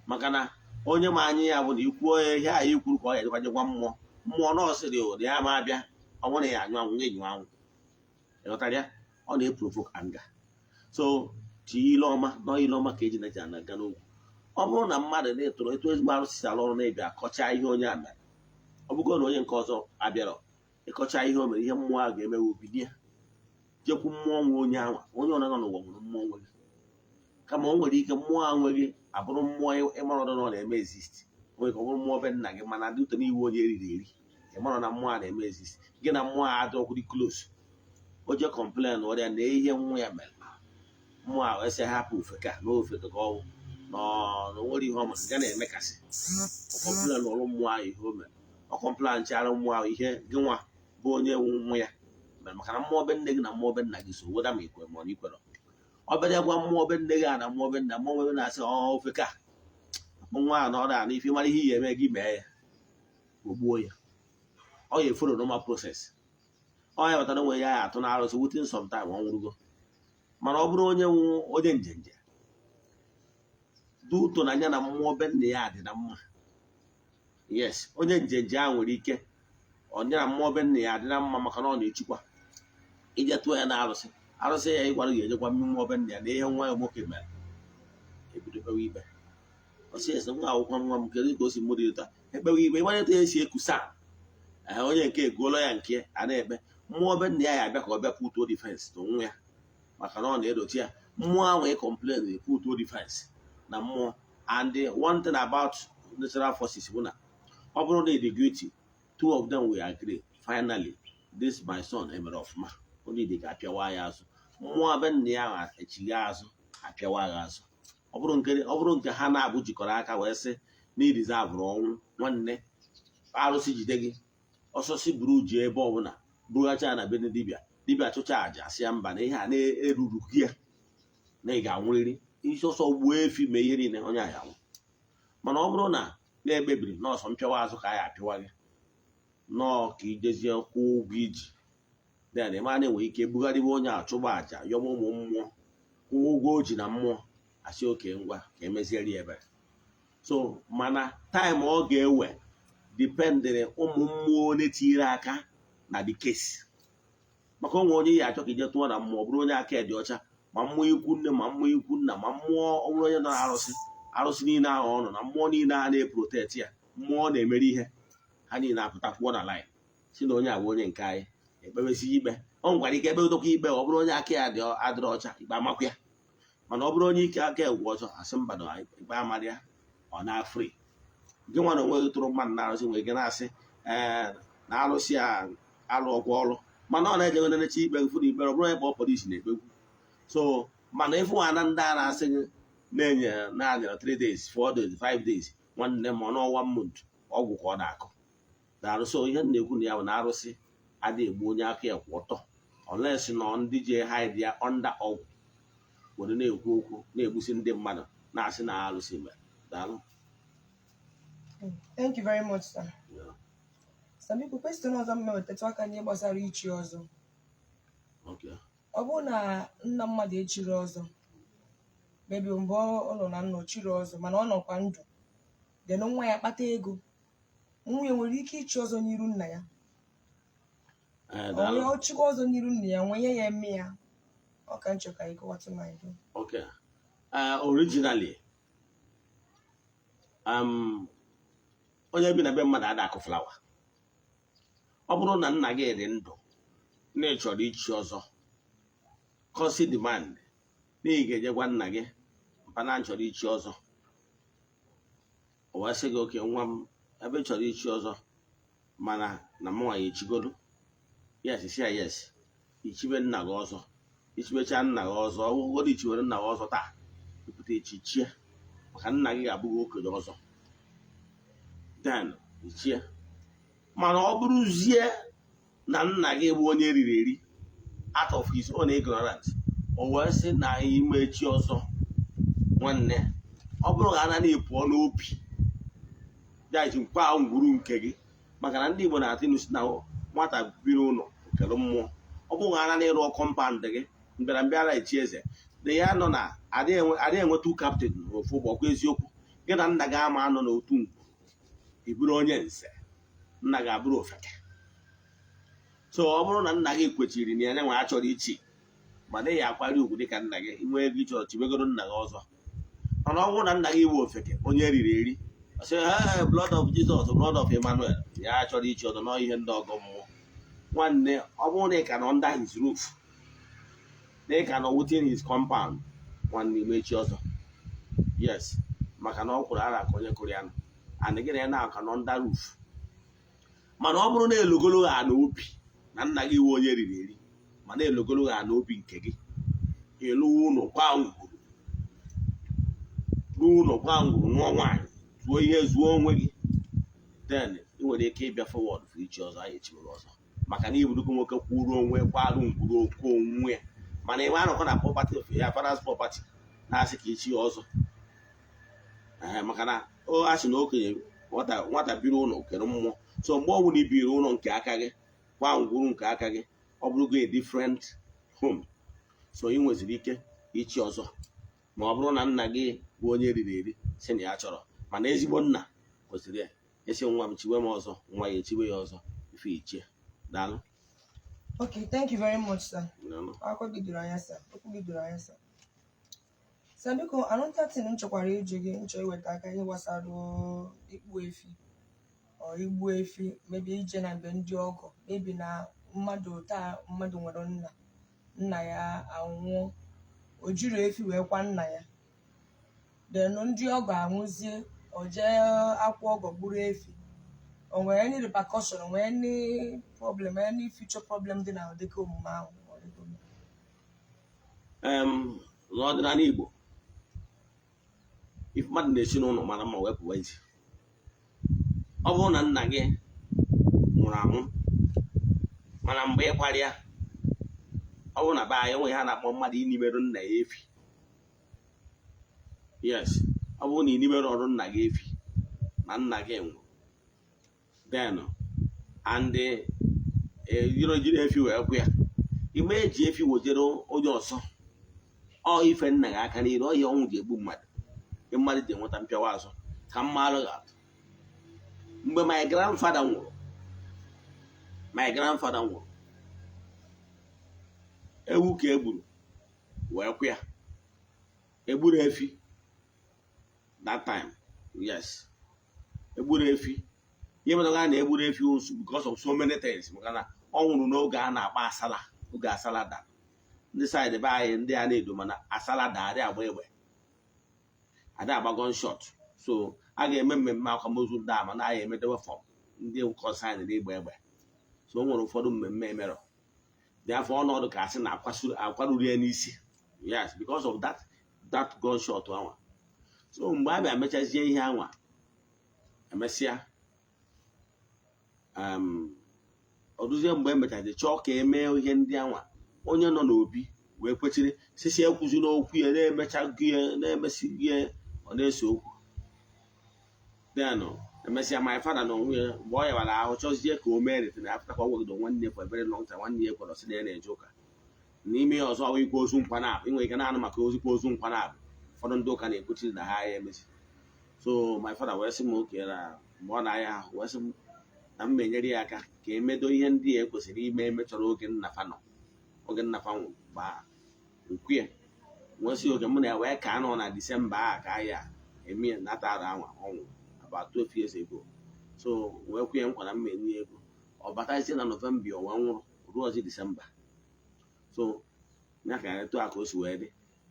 C: Maka na onye ma anyị ya bụ na ikwuo ya ihe anyị kwuru ka ọ ya ejekwa gwa mmụọ, mmụọ nọọsịrị ụdị ya ma abịa, ọ bụrụ na ya anyụ anwụ, ya enyu anwụ. Ịghọtara ya? Ọ na-eprovoke anger. So tinye ile ọma na ile ọma ka eji na ji ana-aga n'ogwu. Ọ bụrụ na mmadụ na-etoro etu ezigbo arụsị si alụ ọrụ, na-ebịa akọcha ihe onye a mere, ọ bụgo na onye nke ọzọ abịarọ ịkọcha ihe o mere, ihe mmụọ a ga-emewe obilie jekwu mmụọ nwe onye anwa. Onye ọ nọ n'ụwa nwere mmụọ nwe gị, kama o nwere ike mmụọ a nweghị abụrụ mmụọ ịmara ọdụ na ọ na-eme exist. Nwere ike ọ bụrụ mmụọ be nna gị, mana dị ụtọ n'iwu onye eriri eri, ịmara na mmụọ a na-eme exist, gị na mmụọ a adịrọkwụdị close. O je complain ọrịa na ihe nwa ya mere, mmụọ a wee sị hapụ ofeke a na ofeke ka ọ bụ na o nwere ihe ọ ma ga na-emekasị. Ọ complain ọrụ mmụọ ahụ ihe o mere, ọ complain chara mmụọ ahụ ihe gị nwa bụ onye nwe nwa ya mere, maka na mmụọ be nne gị na mmụọ be nna gị so weda ma ikwe ma ọ na ikwere. Ọ bịara gwa mmụọ be nne gị a na mmụọ be nna, mmụọ be na-asị ọ ofeke a nwa a na ọ na ife mara ihe ị ga-eme, gị mee ya, o gbuo ya. Ọ ya eforo normal process. Ọ ya batara onwe ya ya atụ na arụsị, within some time ọ nwụrụgo. Mana ọ bụrụ onye nwụ onye njenje dị ụtọ na ya na mmụọ be nna ya dị na mma, yes, onye njenje ahụ nwere ike onye na mmụọ be nna ya dị na mma, maka na ọ na-echukwa ije tụọ ya na arụsị, arụsị ya ịgwara ga-ejekwa mmụọ be nna ya na ihe nwa ya nwoke mere, ebido kpewe ikpe. Ọsị ese nwa akwụkwọ nwa m, kedu ka o si mụ dị ụta ekpewe ikpe? Ịgbanye etu esi ekusa ee, onye nke eguola ya nke a na-ekpe, mmụọ be nna ya ya abịa ka ọ bịa putuo defense na onwe ya, maka na ọ na-edochi ya mmụọ ahụ ị complain putuo defense na mmụọ. And the one thing about natural forces bụ na ọ bụrụ na ị dị guilty, two of them will agree, "Finally, this my son emere ọfụma." Onye dị ga-apịawa ya azụ, mmụọ be nna ya ahụ echigha azụ apịawa ya azụ. Ọ bụrụ nke ha na-abụ jikọrọ aka wee sị na ị ọnwụ nwanne, arụsị jide gị ọsọsị buru ji ebe ọbụla bughacha ya na be dibịa, dibịa chụcha àjà, sị ya mba, na ihe a na-eruru gị ya, na ị ga-anwụrịrị isi ọsọ gbuo efi mee ihe niile, onye a ya anwụ. Mana ọ bụrụ na na-ekpebiri nọọsọ mpịawa azụ ka a ya apịawa gị nọọ ka ijezie kwụọ ụgwọ iji, then ịma na enwere ike bugharịba onye a, chụba àjà, yọba ụmụ mmụọ, kwụọ ụgwọ o ji na mmụọ, asị oke ngwa ka emeziere ya ebere. So mana time ọ ga-ewe dependịrị ụmụ mmụọ onye tinyere aka na the case, maka onwe onye ya achọ ka ije tụọ na mmụọ, bụrụ onye aka dị ọcha, Ma mmụọ ikwu nne, ma mmụọ ikwu nna, ma mmụọ ọ bụrụ onye nọ na arụsị, arụsị niile ahụ ọ nọ na mmụọ niile a na-eprotect ya, mmụọ na-emeri ihe ha niile apụta kwụọ na line, si na onye a bụ onye nke anyị. Ekpebesi ikpe, ọ nwekwara ike ekpewetokwa ikpe. Ọ bụrụ onye aka ya dị adịrị ọcha, ikpe amakwa ya. Mana ọ bụrụ onye ike aka egwu ọzọ, asị mba, na ikpe amarị ya, ọ na-afri. Gị nwa na onwe gị tụrụ mmadụ na arụsị nwere ike na-asị, ee, na arụsị a alụ ọgwụ ọrụ, mana ọ na-eje nenecha ikpe fụ na ikpere ọ bụrụ onye kpọọ polisi na-ekpegwu. So mana ịfụ na ndị a na-asị gị na-enye naanị 3 days, 4 days, 5 days, nwanne m, ọ n'ọnwa month, ọgwụ ka ọ na-akụ na arụsị. Ihe m na-ekwu na ya bụ na arụsị adịghị egbu onye aka ya kwụ ọtọ, unless nọ ndị ji hide ya under ọgwụ were na-ekwu okwu na-egbusi ndị mmadụ, na-asị na arụsị mere. Daalụ.
B: Thank you very much, sir.
C: Yeah.
B: Sir, biko, question ọzọ m mewetatu aka n'ihe gbasara ichi ọzọ.
C: Okay.
B: Ọ bụrụ na nna mmadụ echiri ọzọ, maybe mgbe ọ nọ na nna o chiri ọzọ, mana ọ nọkwa ndụ, then nwa ya kpata ego, nwa ya nwere ike ichi ọzọ n'iru nna ya?
C: Eh,
B: Ọ
C: daalụ.
B: nwee ọchịkwa ọzọ n'iru nna ya, nwee ya eme ya? Ọ ka nchọ ka anyị kọwatụ ma anyị.
C: Okay. Originally, onye bi na be mmadụ ada akụ flower. Ọ bụrụ na nna gị dị ndụ na ị chọrọ ichi ọzọ, courtesy demand na ị ga-eje gwa nna gị, "Mpa, na chọrọ ichi ọzọ." O wee sị gị, "Oke nwa m, ebe ị chọrọ ichi ọzọ, mana na mụnwa ya echigodo." Yes, si ya yes, ichibe nna gị ọzọ. Ichibecha nna gị ọzọ, ọ bụrụgodị ichiwere nna gị ọzọ taa, ịpụta echi chie, maka nna gị ga-abụ gị okenye ọzọ, then ichie. Mana ọ bụrụzie na nna gị bụ onye riri eri, out of his own ignorance, o wee sị na ime chi ọzọ, nwanne, ọ bụrụ na ana na-epụọ n'obi jaji nkwa ngwuru nke gị, maka na ndị Igbo na-atụ ilu si na nwata biri ụlọ kere mmụọ. Ọ bụghị ana na ịrụ compound gị mbịarambịara echi eze na ya nọ na adịghị enwe two captain n'ofu ụgbọ. Kwa eziokwu, gị na nna gị ama anọ n'otu ngwu. Ị bụrụ onye nze, nna gị abụrụ ofeke. So ọ bụrụ na nna gị kwechiri na ya nwe achọrọ ichi, mana ị ya akwari ugwu dịka nna gị inwe ego ịchọrọ, chibegoro nna gị ọzọ. Mana ọ bụrụ na nna gị bụ ofeke, onye riri eri, ọ sị, "Hey, blood of Jesus, blood of Emmanuel," ya chọrọ ichi ọzọ nọ, ihe ndị ọgọ mmụọ, nwanne, ọ bụrụ na ị ka nọ under his roof, na ị ka nọ within his compound, nwanne, ime echi ọzọ. Yes, maka na ọ kwụrụ ara ka onye kụrụ ya nụ, and gị na ya na-aka nọ under roof. Mana ọ bụrụ na elogolo ha na obi na nna gị iwe onye riri eri, mana elogolo ha na obi nke gị, elu ụlọ kwa ngwuru, ruo ụlọ kwa ngwuru, nụọ nwaanyị, zuo ihe, zuo onwe gị, then ị nwere ike ịbịa forward for ichi ọzọ. Anyị echiwere ọzọ maka na iburugo nwoke kwuru onwe, kwarụ ngwuru okwu onwe ya. Mana ị anọkọ na property of ya father's property na-asị ka ichi ya ọzọ. Ee, maka na o a sị na okenye nwata, nwata biri ụlọ kere mmụọ. So mgbe ọ bụla i biri ụlọ nke aka gị, kwa ngwuru nke aka gị, ọ bụrụgo a different home. So ị nweziri ike ichi ọzọ, ma ọ bụrụ na nna gị bụ onye riri eri si na ya chọrọ. Mana ezigbo nna kwesịrị ya esi, "Nwa m, chiwe m ọzọ." Nwa ya echiwe ya ọzọ ife ichie. Daalụ.
B: Okay, thank you very much, sir.
C: Daalụ.
B: Akụkọ gị doro anya, sir. Okwu gị doro anya, sir. Sir, biko, another thing m chọkwara ịjụ gị, m chọrọ iweta aka ihe gbasara ikpu efi or igbu efi, maybe ije na mgbe ndị ọgọ, maybe na mmadụ taa, mmadụ nwere nna, nna ya anwụọ, o jiri efi wee kwa nna ya, then ndị ọgọ anwụzie, o jee akwa ọgọ gburu efi. O nwere any repercussion? O nwere any problem, any future problem dị na ụdịka omume ahụ? Ọ dịka omume?
C: N'ọdịnala Igbo, ife mmadụ na-esi n'ụlọ mara mma wee pụwa ezi. Ọ bụrụ na nna gị nwụrụ anwụ, mana mgbe ị kwara ya, ọ bụrụ na be anyị enweghị ha na-akpọ mmadụ inimerụ nna ya efi. Yes, ọ bụrụ na inimerụ ọrụ nna gị efi na nna gị nwụrụ, then and ejiri jiri efi wee kwụ ya, ime eji efi wejere onye ọzọ, ọ ife nna gị aka n'iru ọhịa, ọnwụ ga-egbu mmadụ. Ndị mmadụ ji enweta mpịawa azụ ka mmalụ ga-atụ. Mgbe my grandfather nwụrụ, my grandfather nwụrụ, ewu ka e gburu. Wee kwụ ya egburu efi that time. Yes, egburu efi. Ihe mere na egburu efi osu because of so many things, maka na ọ nwụrụ n'oge a na-akpa asala, oge asala dara ndị side be anyị, ndị a na-edo, mana asala da, adị agba egbe, adị agba gunshot. So a ga-eme mmemme akwamozu ndị a, mana a emedewe form ndị concern n'igba egbe. So o nwere ụfọdụ mmemme emerọ dị afọ ọnọdụ ka asị na akwaruru ya n'isi. Yes, because of that gunshot anwa. So mgbe a bịa mechazie ihe anwa, emesịa, ọ dụzie mgbe emechazi chọọ ka emee ihe ndị anwa, onye nọ n'obi wee kwechiri sisi ekwuzi n'okwu ya na-emechago ya, na-emesighị ya, ọ na-ese okwu. Then emesịa, my father na onwe ya, mgbe ọ yawara ahụ, chọzie ka o mee anything after ka ọ gwagide nwanne for a very long time, nwanne ya kwere sị na ya na-eje ụka. N'ime ya ọzọ, ọ ikwe ozu nkwa na-abụ, ị nwere ike na-anụ maka ozikwa ozu nkwa na-abụ, ụfọdụ ndị ụka na-ekwuchiri na ha ya emesi. So my father wee sị m oke na mgbe ọ na-aya ahụ, wee sị m na m enyere ya aka ka emedo ihe ndị a ekwesịrị ime emechọrọ oge nna fa nọ, oge nna fa nwụrụ gbaa nkwu ya. Wee sị oge mụ na ya wee ka anọ na Disemba a ka ya eme ya nata ara anwa ọ nwụrụ about 12 years ago. So wee kwụ ya nkwa na m enye ya ego. Ọ batazie na Nọvemba, ọ wee nwụrụ ruo ọzi Disemba. So ya ka etu a ka o si wee dị.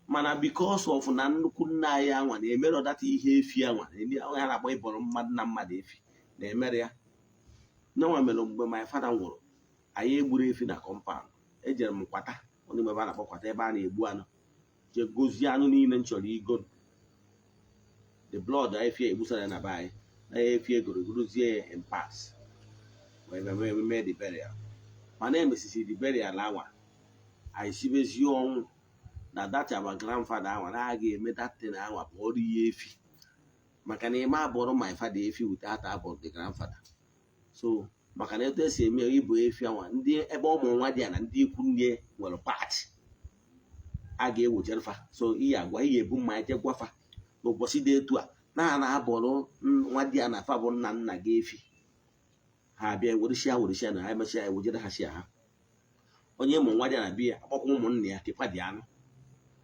C: Mana because of na nnukwu nna anyị anwa na-emere ọdata ihe efi anwa ndị ha na-akpọ ịbọrọ mmadụ na mmadụ efi na-emere ya nyenwa mere, mgbe my father nwụrụ, anyị egburu efi na compound. Ejere m kwata onye ebe a na-akpọ kwata, ebe a na-egbu anụ, jee gozie anụ niile m chọrọ igo. The blood efi egbusara ya na be anyị na efi egoro gorozie ya in parts, wee mee mee the burial. Mana emesisi the burial anwa, anyị sibezie ọnwụ na that our grandfather anwa na a ga-eme that thing anwa bụ ọrụ ya efi, maka na ime abụrụ my father efi without abụrụ the grandfather. So maka na etu esi eme ịbụ efi anwa, ndị ebe ụmụ nwa dị ya na ndị ikwu nne nwere part a ga-ewojere fa. So ihe agwa ihe ebu mmanya je gwafa n'ụbọchị dị etu a na na-abụrụ nwa dị ya na fa bụ nna nna gị efi, ha abịa werisia werisia na ha emesịa ewojere ha si ha onye ụmụ nwa dị ya na biya akpọkwa ụmụnna ya kekwa dị anụ.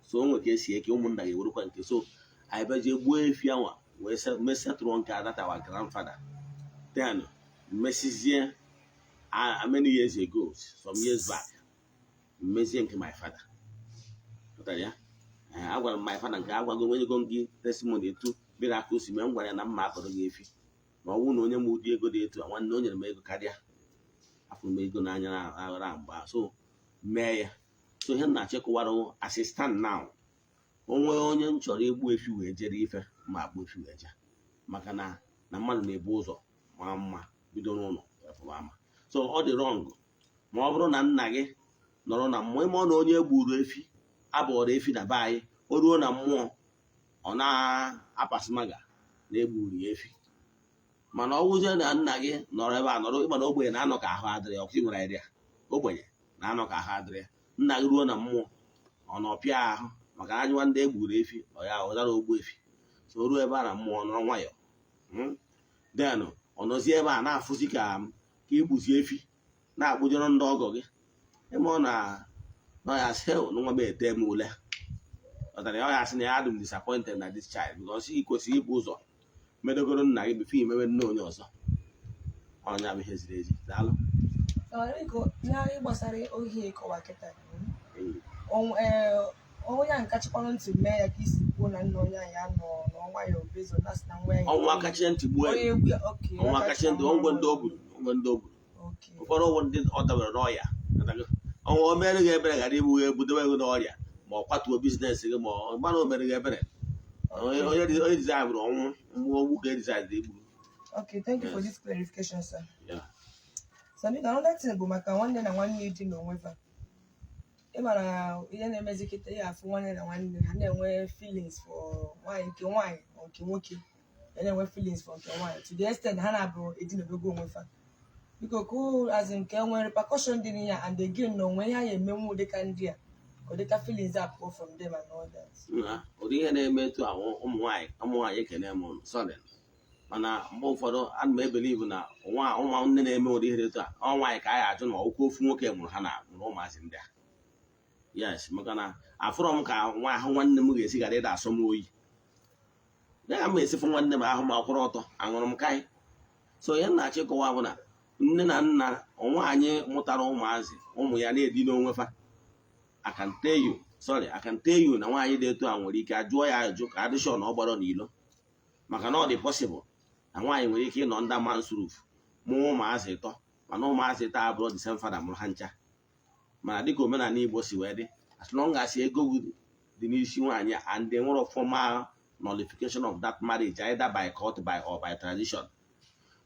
C: So o nwere ka esi eke ụmụnna ga-ewerekwa nke. So anyị bịazie gbuo efi anwa wee mesetụrụ nke that our grandfather. Then mesizie many years ago, some years back, mmezie nke my father. Pụtara ya. Agwara m my father nke agwago m, enyego m gị testimony etu bịara aka o si mee. M gwara ya na mma akọrọ gị efi ma ọ bụrụ na onye m ụdị ego dị etu a. Nwanne o nyere m ego karịa, afụrụ m ego n'anya na aghara mgbe ahụ. So mee ya. So ihe m na-achịkọwara, as I stand now, onwe onye m chọrọ igbu efi wee jere ife ma akpụ efi wee jee, maka na mmadụ na-ebu ụzọ maa mma bido n'ụlọ wee pụba ama. So ọ dị wrong ma ọ bụrụ na nna gị nọrọ na mmụọ, ime ọ na onye gburu efi abụọrọ efi na be anyị, o ruo na mmụọ, ọ na-apasịmaga na-egburu ya efi. Mana ọ wụzie na nna gị nọrọ ebe a nọrọ, ịma na ogbenye na-anọ ka ahụ adịrị ya, ọkụ nwere idea, ogbenye na-anọ ka ahụ adịrị ya. Nna gị ruo na mmụọ, ọ nọ pịa ahụ maka anyụwa ndị egburu efi, ọ ya ụdara ogbu efi. So o ruo ebe a na mmụọ, nọrọ nwayọọ. Then ọ nọzie ebe a na-afụzi ka igbuzi efi na-akpụjọrọ ndị ọgọ gị, ịma ọ na na ya sị, "Hell, nwa m ete m ule." Ọtara ya, ọ ya sị na ya adị m disappointed na this child, because ị kwesịrị ibu ụzọ medogoro nna gị before imewe nne onye ọzọ. Ọnya bụ ihe ziri ezi. Daalụ.
B: Biko, ihe gbasara ohi ịkọwa kịta, onye ahụ kachakwanụ ntị mee ya ka isi kwuo na nna onye ahụ ya nọ n'ọnwayọọ bezo na sị na nwa ya
C: Ọnwa kachie ntị gbuo ya.
B: Onye egwu ya, okay.
C: Ọnwa kachie ntị, ọngwe ndị o gburu, ọngwe ndị o gburu. Ụfọdụ ụwụ ndị ọ dabere n'ọya. Ọnwa o mere gị ebere ghara igbu egbu dobe gị n'ọrịa, ma ọ kwatuo business gị, ma ọ gbana o mere gị ebere. Onye onye design bụrụ ọnwụ mgbe ogbu ka e design igbu.
B: Okay, thank you for
C: Yes.
B: this clarification, sir.
C: Yeah.
B: So, biko, another thing bụ maka nwanne na nwanne dị n'onwe fa. Ị mara ihe na-emezi kịta, ya afụ nwanne na nwanne ha na-enwe feelings for nwaanyị nke nwaanyị ma nke nwoke ya na-enwe feelings for nke nwaanyị, to the extent ha na-abụ edinadogo onwe fa. Biko, ka o as in ka e nwee repercussion dị n'ihe a, and again na onwe ihe a ya emenwu dịka ndị a, ka dịka feelings a pụọ from them and all that.
C: Na ụdị ihe na-eme etu a, ụmụ nwaanyị ekene m ụnụ, sorry, mana mgbe ụfọdụ ana m e-believe na nwa ụmụ nne na-eme ụdị ihe etu a, ọ nwaanyị ka a ya ajụ na ọkwụ ofu nwoke mụrụ ha na mụrụ ụmụazị ndị a. Yes, maka na afụrọ m ka nwa ahụ nwanne m ga-esi gara ịda asọ m oyi ya m esifụ nwanne m ahụ m akwụrụ ọtọ aṅụrụ m kai. So ihe m na-achọ ịkọwa bụ na nne na nna nwaanyị mụtara ụmụazị ụmụ ya na-edina onwe fa, I can tell you, sorry, I can tell you na nwaanyị dị etu a nwere ike ajụọ ya ajụ ka adịshọ na ọ gbara n'ilo, maka na ọ dị possible na nwaanyị nwere ike ịnọ under man's roof mụọ ụmụazị ịtọ, mana ụmụazị ịtọ abụrụ the same father mụrụ ha ncha. Mana dịka omenala Igbo si wee dị, as long as ego dị n'isi nwaanyị and they nwere formal nullification of that marriage, either by court by or by tradition,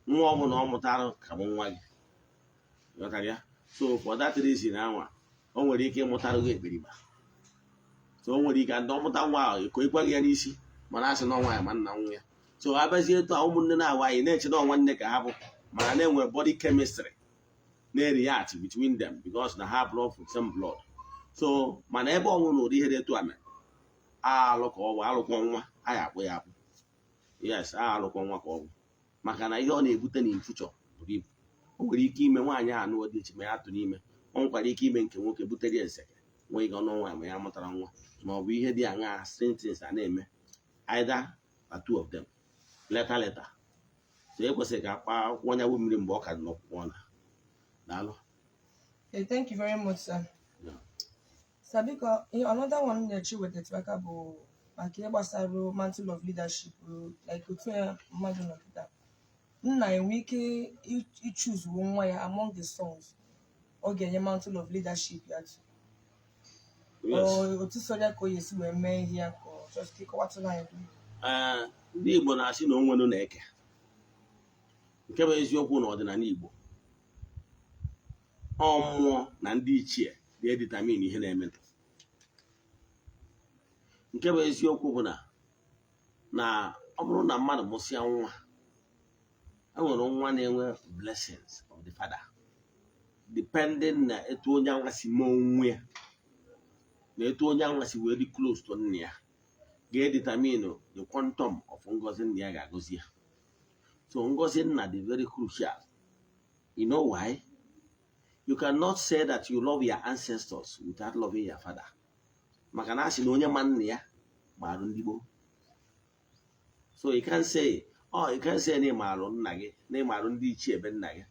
C: nwa ọbụla ọ mụtara ka bụ nwa gị. Ghọtara ya? So for that reason, anwa o nwere ike ịmụtara gị ekperima. So o nwere ike ndị ọmụta nwa ahụ eko ịkwa gị ya n'isi, mana asị na ọnwa ya ma nna nwa ya. So abịazie etu a, ụmụnne na-awa anyị na-eche na nwanne ka ha bụ, mana na-enwe body chemistry na-react between them because na ha blood from same blood. So mana ebe ọnwụ na ụdị ihe dị etu a mere, alụ ka ọ bụ alụkwọ nwa anyị akpụ ya akpụ. Yes, alụkwọ nwa ka ọ bụ, maka na ihe ọ na-ebute na future buru ibu. O nwere ike ime nwaanyị a anụọ dị iche ma ya tụ n'ime. O nwekwara ike ime nke nwoke butere ya nseke nwee ike ọnụ nwaanyị ma ya mụtara nwa, ma ọ bụ ihe dị aṅaa, things a na-eme either or two of them later later. So e kwesịrị ka akpa akwụkwọ onye mmiri mgbe ọ ka dị n'ọkwụkwọ na. Daalụ.
B: Okay, thank you very much, sir.
C: Yeah.
B: Sir, biko, another one m na-eche wetatụ aka bụ maka ihe gbasara mantle of leadership, like otu ya mmadụ nọ kịta, nna enwe ike ichoose nwa ya among the sons ọ ga-enye mantle of leadership ya to?
C: Yes.
B: Or otu sọrọ ya ka o esi wee mee ihe ya, ka ọ just ka ịkọwatụrụ anyị?
C: Ee, ndị Igbo na-asị na onwenu na-eke. Nke bụ eziokwu na ọdịnala Igbo, ọ mmụọ na ndị ichie na-edetermine ihe na-eme. Nke bụ eziokwu bụ na ọ bụrụ na mmadụ mụsịa nwa, e nwere nwa na-enwe blessings of the father, depending na etu onye anwa si mee onwe ya na etu onye anwa si wee dị close to nna ya, ga-edetermine the quantum of ngozi nna ya ga-agọzi ya. So ngozi nna dị very crucial. You know why? You cannot say that you love your ancestors without loving your father, maka na a sị na onye ma nna ya marụ ndị gboo. So you can say, oh, you can say na ị marụ nna gị, na ị marụ ndị ichie ebe nna gị,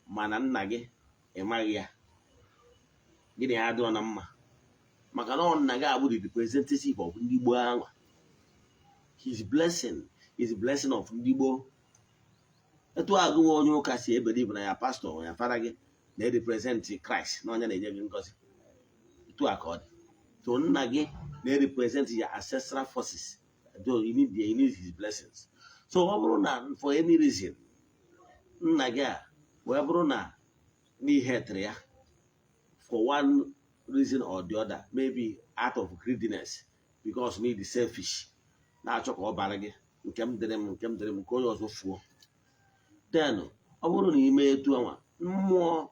C: mana nna gị ị maghị ya, gịnị ya adịrọ na mma, maka na ọ nna gị abụ the representative of ndị gboo ahụ. His blessing is the blessing of ndị gboo. Etu agụwa onye ụka si ebelieve na ya pastor, ya fada gị na-represent Christ, na onye na-enye gị ngozi, etu a ka ọ dị. So nna gị na-represent your ancestral forces, though you need his blessings. So ọ bụrụ na for any reason nna gị a wee bụrụ na n'ihe tere ya for one reason or the other, maybe out of greediness, because need selfish na-achọ ka ọ bara gị, nke m dịrị m, nke m dịrị m, nke onye ọzọ fuo, then ọ bụrụ na ime etu anwa, mmụọ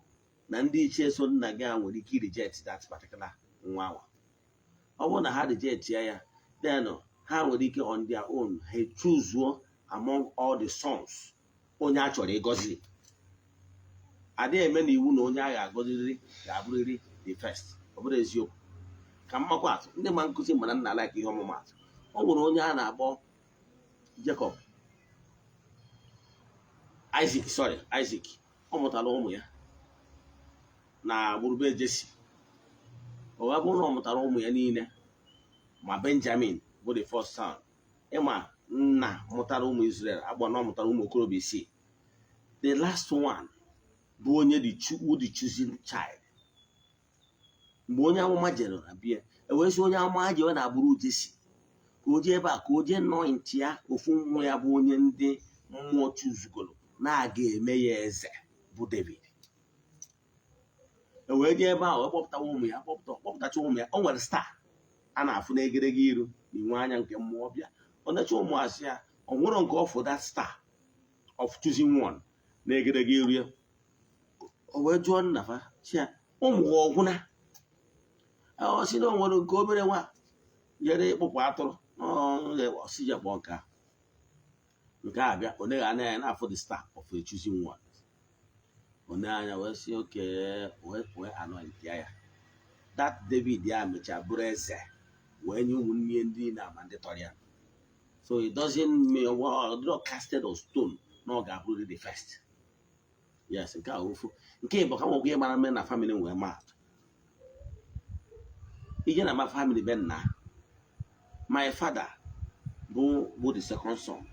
C: na ndị ichie so nna gị a nwere ike reject that particular nwa anwa. Ọ bụrụ na ha reject ya ya, then ha nwere ike on their own ha choose among all the sons onye a chọrọ ịgọzi. Adịghị eme na iwu na onye a ga-agọziriri ga-abụrịrị the first. Ọ bụrụ eziokwu ka mmakwa atụ, ndị ma nkụzi mana nna like ihe ọmụmatụ, o nwere onye a na-akpọ Jacob, Isaac, sorry, Isaac. Ọ mụtara ụmụ ya na gburube Jesi. O wee bụrụ na ọ mụtara ụmụ ya niile, ma Benjamin bụ the first son. Ịma nna mụtara ụmụ Israel agba na ọ mụtara ụmụ okorobịa isii. The last one bụ onye the chosen child. Mgbe onye amụma jere na bịa, ewee sị onye amụma jewe na agbụrụ Jesi ka o jee ebe a ka o jee anoint ya ofu nwa ya, bụ onye ndị mmụọ chuzugoro na-aga eme ya eze, bụ David. E wee jee ebe ahụ wee kpọpụtawa ụmụ ya, kpọpụtacha ụmụ ya. O nwere star a na-afụ n'egedege iru na inwe anya nke mmụọ bịa ọ necha ụmụ asị ya, ọ nwere nke ọfụ that star of choosing one n'egedege iru ya. O wee jụọ nna fa sị ya, ụmụ ha ọgwụna? Ọ sị na o nwere nke obere nwa jere ịkpụpụ atụrụ. Ọsị ya kpọọ nke a. Nke a bịa, ọ neghị anya ya na-afụ the star of a choosing one. Ọ nee anya wee sị oke, wee anoint ya. That David ya mechaa bụrụ eze wee nye ụmụnne ya ndị niile ama ndị tọrọ ya. So it doesn't mean, well, not casted on stone na ọ ga-abụrịrị the first. Yes, nke a ofu. Nke ịbụ ka nwekwa ihe mara mme na family wee maa atụ. Ije na ma family be nna my father bụ the second son,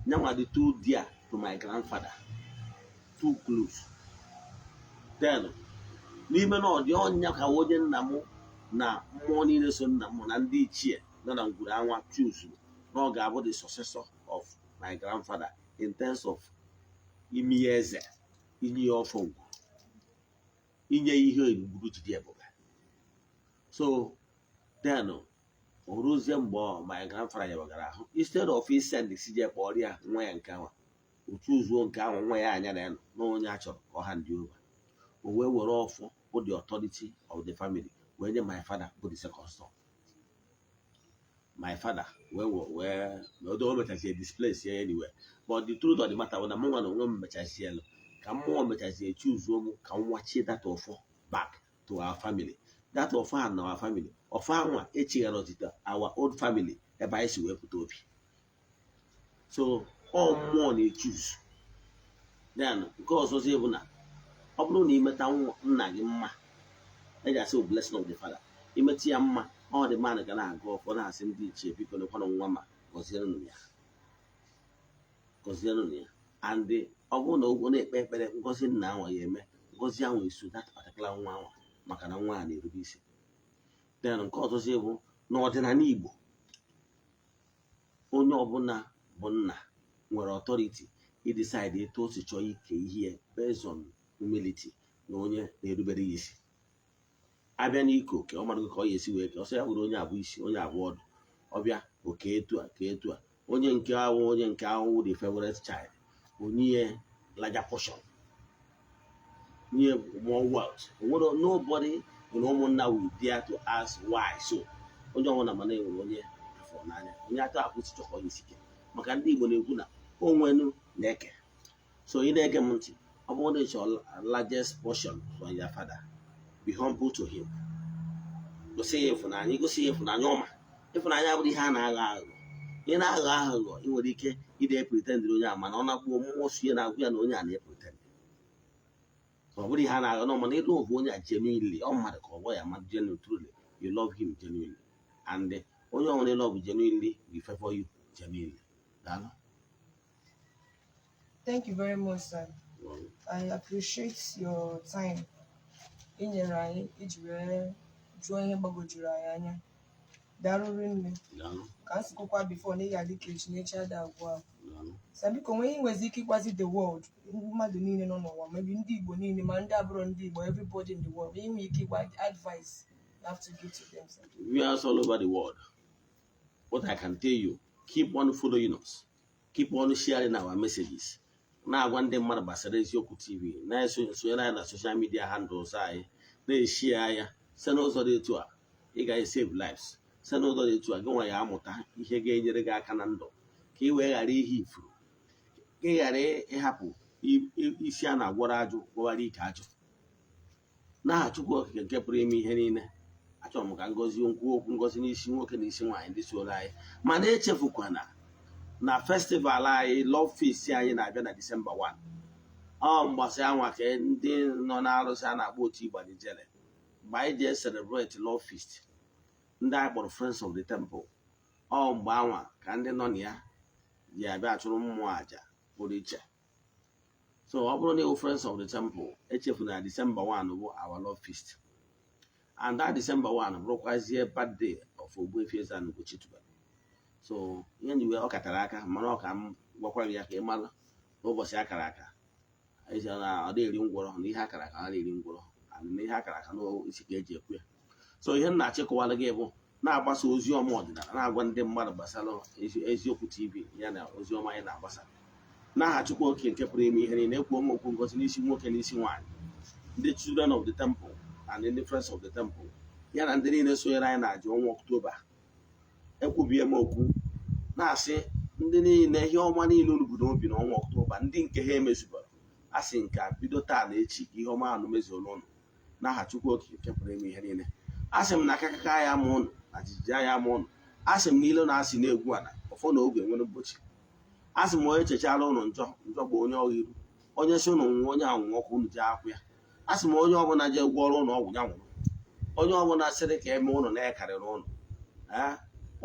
C: nyanwa dị too dear to my grandfather, too close. Then n'ime na ọ dị ọnya ka onye nna m na mmụọ niile so nna m na ndị ichie nọ na ngwuru anwa choose na ọ ga-abụ the successor of my grandfather in terms of ime ya eze, inye ya ọfọ ngwu, inye ya ihe ngwuru jide ebube. So then o ruzie mgbe my grandfather yabagara ahụ, instead of isend si je kpọrọ ya nwa ya nke anwa, o chuzuo nke ahụ nwa ya anya na ya nọ na onye a chọrọ ka ọ hand over. O wee were ọfọ bụ the authority of the family wee nye my father bụ the second son. My father wee although o mechazie displace ya anyway, but the truth of the matter bụ na mụ nwa na onwe m mechazielu ka mmụọ mechazie chuzuo m ka m wachie that ọfọ back to our family. That ọfọ ahụ na our family, ọfọ anwa echighara otito our old family ebe anyị si wee pụta obi. So ọ mmụọ na-echuzu. Then nke ọzọzi bụ na ọ bụrụ na imeta nna gị mma, eji asị blessing of the father, imetụ ya mma, ọ dị mmadụ ga na-agụ ọfọ na-asị ndị ichie, biko nekwanụ nwa ma gọzienụ ya, gọzienụ ya. And ọ bụrụ na ọ na-ekpe ekpere ngọzi nna anwa ya eme, ngọzi ahụ eso that particular nwa anwa, maka na nwa a na-erube isi. Then nke ọzọzi bụ n'ọdịnala Igbo, onye ọbụla bụ nna nwere authority idecide etu o si chọọ ike ihe based on humility na onye na-erubere ya isi. Abịa n'ike oke, ọ mara ka ọ ya esi wee kee ọsọ ya bụrụ onye abụ isi, onye abụ ọdụ, ọbịa oke etu a ka etu a, onye nke ahụ, onye nke ahụ the favorite child, onye larger portion, nye more wealth. Onwere nobody in ụmụnna will dare to ask why. So onye ọbụla mana enwere onye afọ n'anya, onye atọ akwụsị chọkọ ya isi ike, maka ndị Igbo na-ekwu na onwenu na-eke. So ị na-ege m ntị, ọ bụrụ na ị chọrọ largest portion from your father, be humble to him. Gosi ya ịfụnanya, gosi ya ịfụnanya ọma. Ịfụnanya abụrụ ihe a na-aghọ aghụghọ. Ị na-aghọ aghụghọ, ị nwere ike ide pretend onye a, mana ọ na-akpụ mmụọ si ya na-agwụ ya na onye a na-epretend. Ọ bụrụ ihe a na-aghọ nọ, mana ịlụ bụ onye a genuinely, ọ mmadụ ka ọ gwa ya mmadụ genuinely, truly you love him genuinely, and onye ọbụla love genuinely will favor you genuinely. Daalụ.
B: Thank you very much, sir. I appreciate your time ị nyere anyị iji wee jụọ ihe gbagwojuru anyị anya. Daalụ rinne.
C: Daalụ.
B: Ka m sikwukwa before na ị ga-adị ka echi na echi ada agwụ agwụ.
C: Daalụ.
B: Sir, biko, nwee ihe nwezi ike ịgwazi the world, mmadụ niile nọ n'ụwa, maybe ndị Igbo niile ma ndị abụrụ ndị Igbo, everybody in the world, ihe nwere ike ịgwa, advice you have to give to them, sir?
C: Viewers all over the world, what I can tell you, keep on following us, keep on sharing our messages. Na-agwa ndị mmadụ gbasara Eziokwu TV, na-esonyere anyị na social media handles anyị, na-eshare ya. Site n'ụzọ dị etu a, ị ga-save lives. Site n'ụzọ dị etu a, gị nwa ya amụta ihe ga-enyere gị aka na ndụ, ka ị wee ghara ihe ifuru, ka ị ghara ịhapụ isi a na-agwọrọ ajụ gwọwara ike ajụ. N'aha Chukwu Okike nke pụrụ ime ihe niile, achọrọ m ka ngozi nkwu okwu ngozi n'isi nwoke na isi nwaanyị ndị soro anyị. Mana echefukwana na festival anyị, Love Feast anyị, na-abịa na Disemba 1. Ọ mgbasị anwa ka ndị nọ n'arụsị a na-akpọ otu Igbanijele, mgbe anyị ji celebrate Love Feast, ndị anyị kpọrọ Friends of the Temple. Ọ mgbe anwa ka ndị nọ na ya ji abịa achụrụ mmụọ àjà pụrụ iche. So ọ bụrụ na ịwụ Friends of the Temple, echefuna na Disemba 1 bụ our Love Feast, and that December 1 bụrụkwazie birthday of Ogbuefi Eze-Ana Ugochi tubelu. So ihe nyiwe ọ katara aka, mana ọ ka m gwakwa gị ya ka ị mara n'ụbọchị akara aka ezi na ọ na-eri ngwọrọ, na ihe akara aka ọ na-eri ngwọrọ, and na ihe akara aka n'isi ka eji ekwu ya. So ihe m na-achịkọwara gị bụ na-agbasa ozi ọma ọdịnala, na-agwa ndị mmadụ gbasara Eziokwu TV ya na ozi ọma anyị na-agbasa. N'aha Chukwu Okike nke pụrụ ime ihe niile, ekwuo m okwu ngozi n'isi nwoke na isi nwaanyị, ndị Children of the Temple and ndị Friends of the Temple, ya na ndị niile sonyere anyị na-aja ọnwa Ọktoba. Ekwubie m okwu na-asị ndị niile, ihe ọma niile unu bụ n'obi n'ọnwa Ọktoba, ndị nke ha emezubara, a sị nke a bido taa na echi ka ihe ọma ahụ mezuola ụnụ, n'aha Chukwu Okike nke pụrụ ime ihe niile. Asị m na akakaka ya ama ụnụ na jijiji ya ama ụnụ. Asị m na ilo na-asị na-egwu ana ọfọ na oge nwere mgbochi. Asị m onye chechara ụnụ njọ njọ bụ onye ọrụ iru, onye si ụnụ nwụọ, onye ahụ nwụọ ka ụnụ jee akwụ ya. Asị m onye ọbụla jee gwọrọ ụnụ ọgwụ ya nwụrụ. Onye ọbụla sịrị ka eme ụnụ na ya karịrị ụnụ, ee,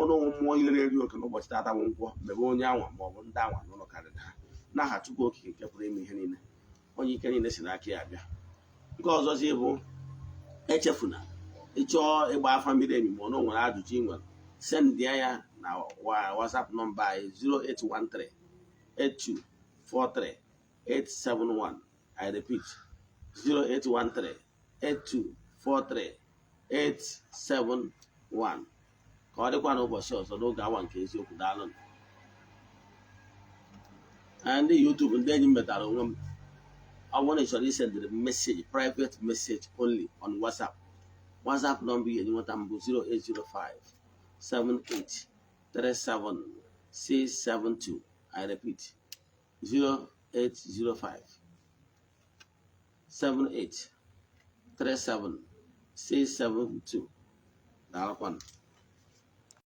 C: ụnụ mmụọ ilere eri oke n'ụbọchị tata bụ nkwọ mebe onye anwa ma ọ bụ ndị anwa n'ụlọ karịrị ha, n'aha Chukwu Okike nke pụrụ ime ihe niile, onye ike niile si n'aka ya abịa. Nke ọzọzi bụ, echefuna, ịchọọ ịgba afa miri emi ma ọ na o nwere ajụjụ ị nwere, sendịa ya na WhatsApp nọmba anyị, 0813 8243 871. I repeat, 0813 8243 871. Ka ọ dịkwa n'ụbọchị ọzọ n'oge awa nke eziokwu. Daalụ. Ndị YouTube, ndị enyi m, metara onwe m. Ọ bụrụ na ị chọrọ isendịrị m message, private message only on WhatsApp, WhatsApp nọmba ị ga-enye nweta m bụ 0805 78 37 672. I repeat, 0805 78 37 672. Daalụkwanụ.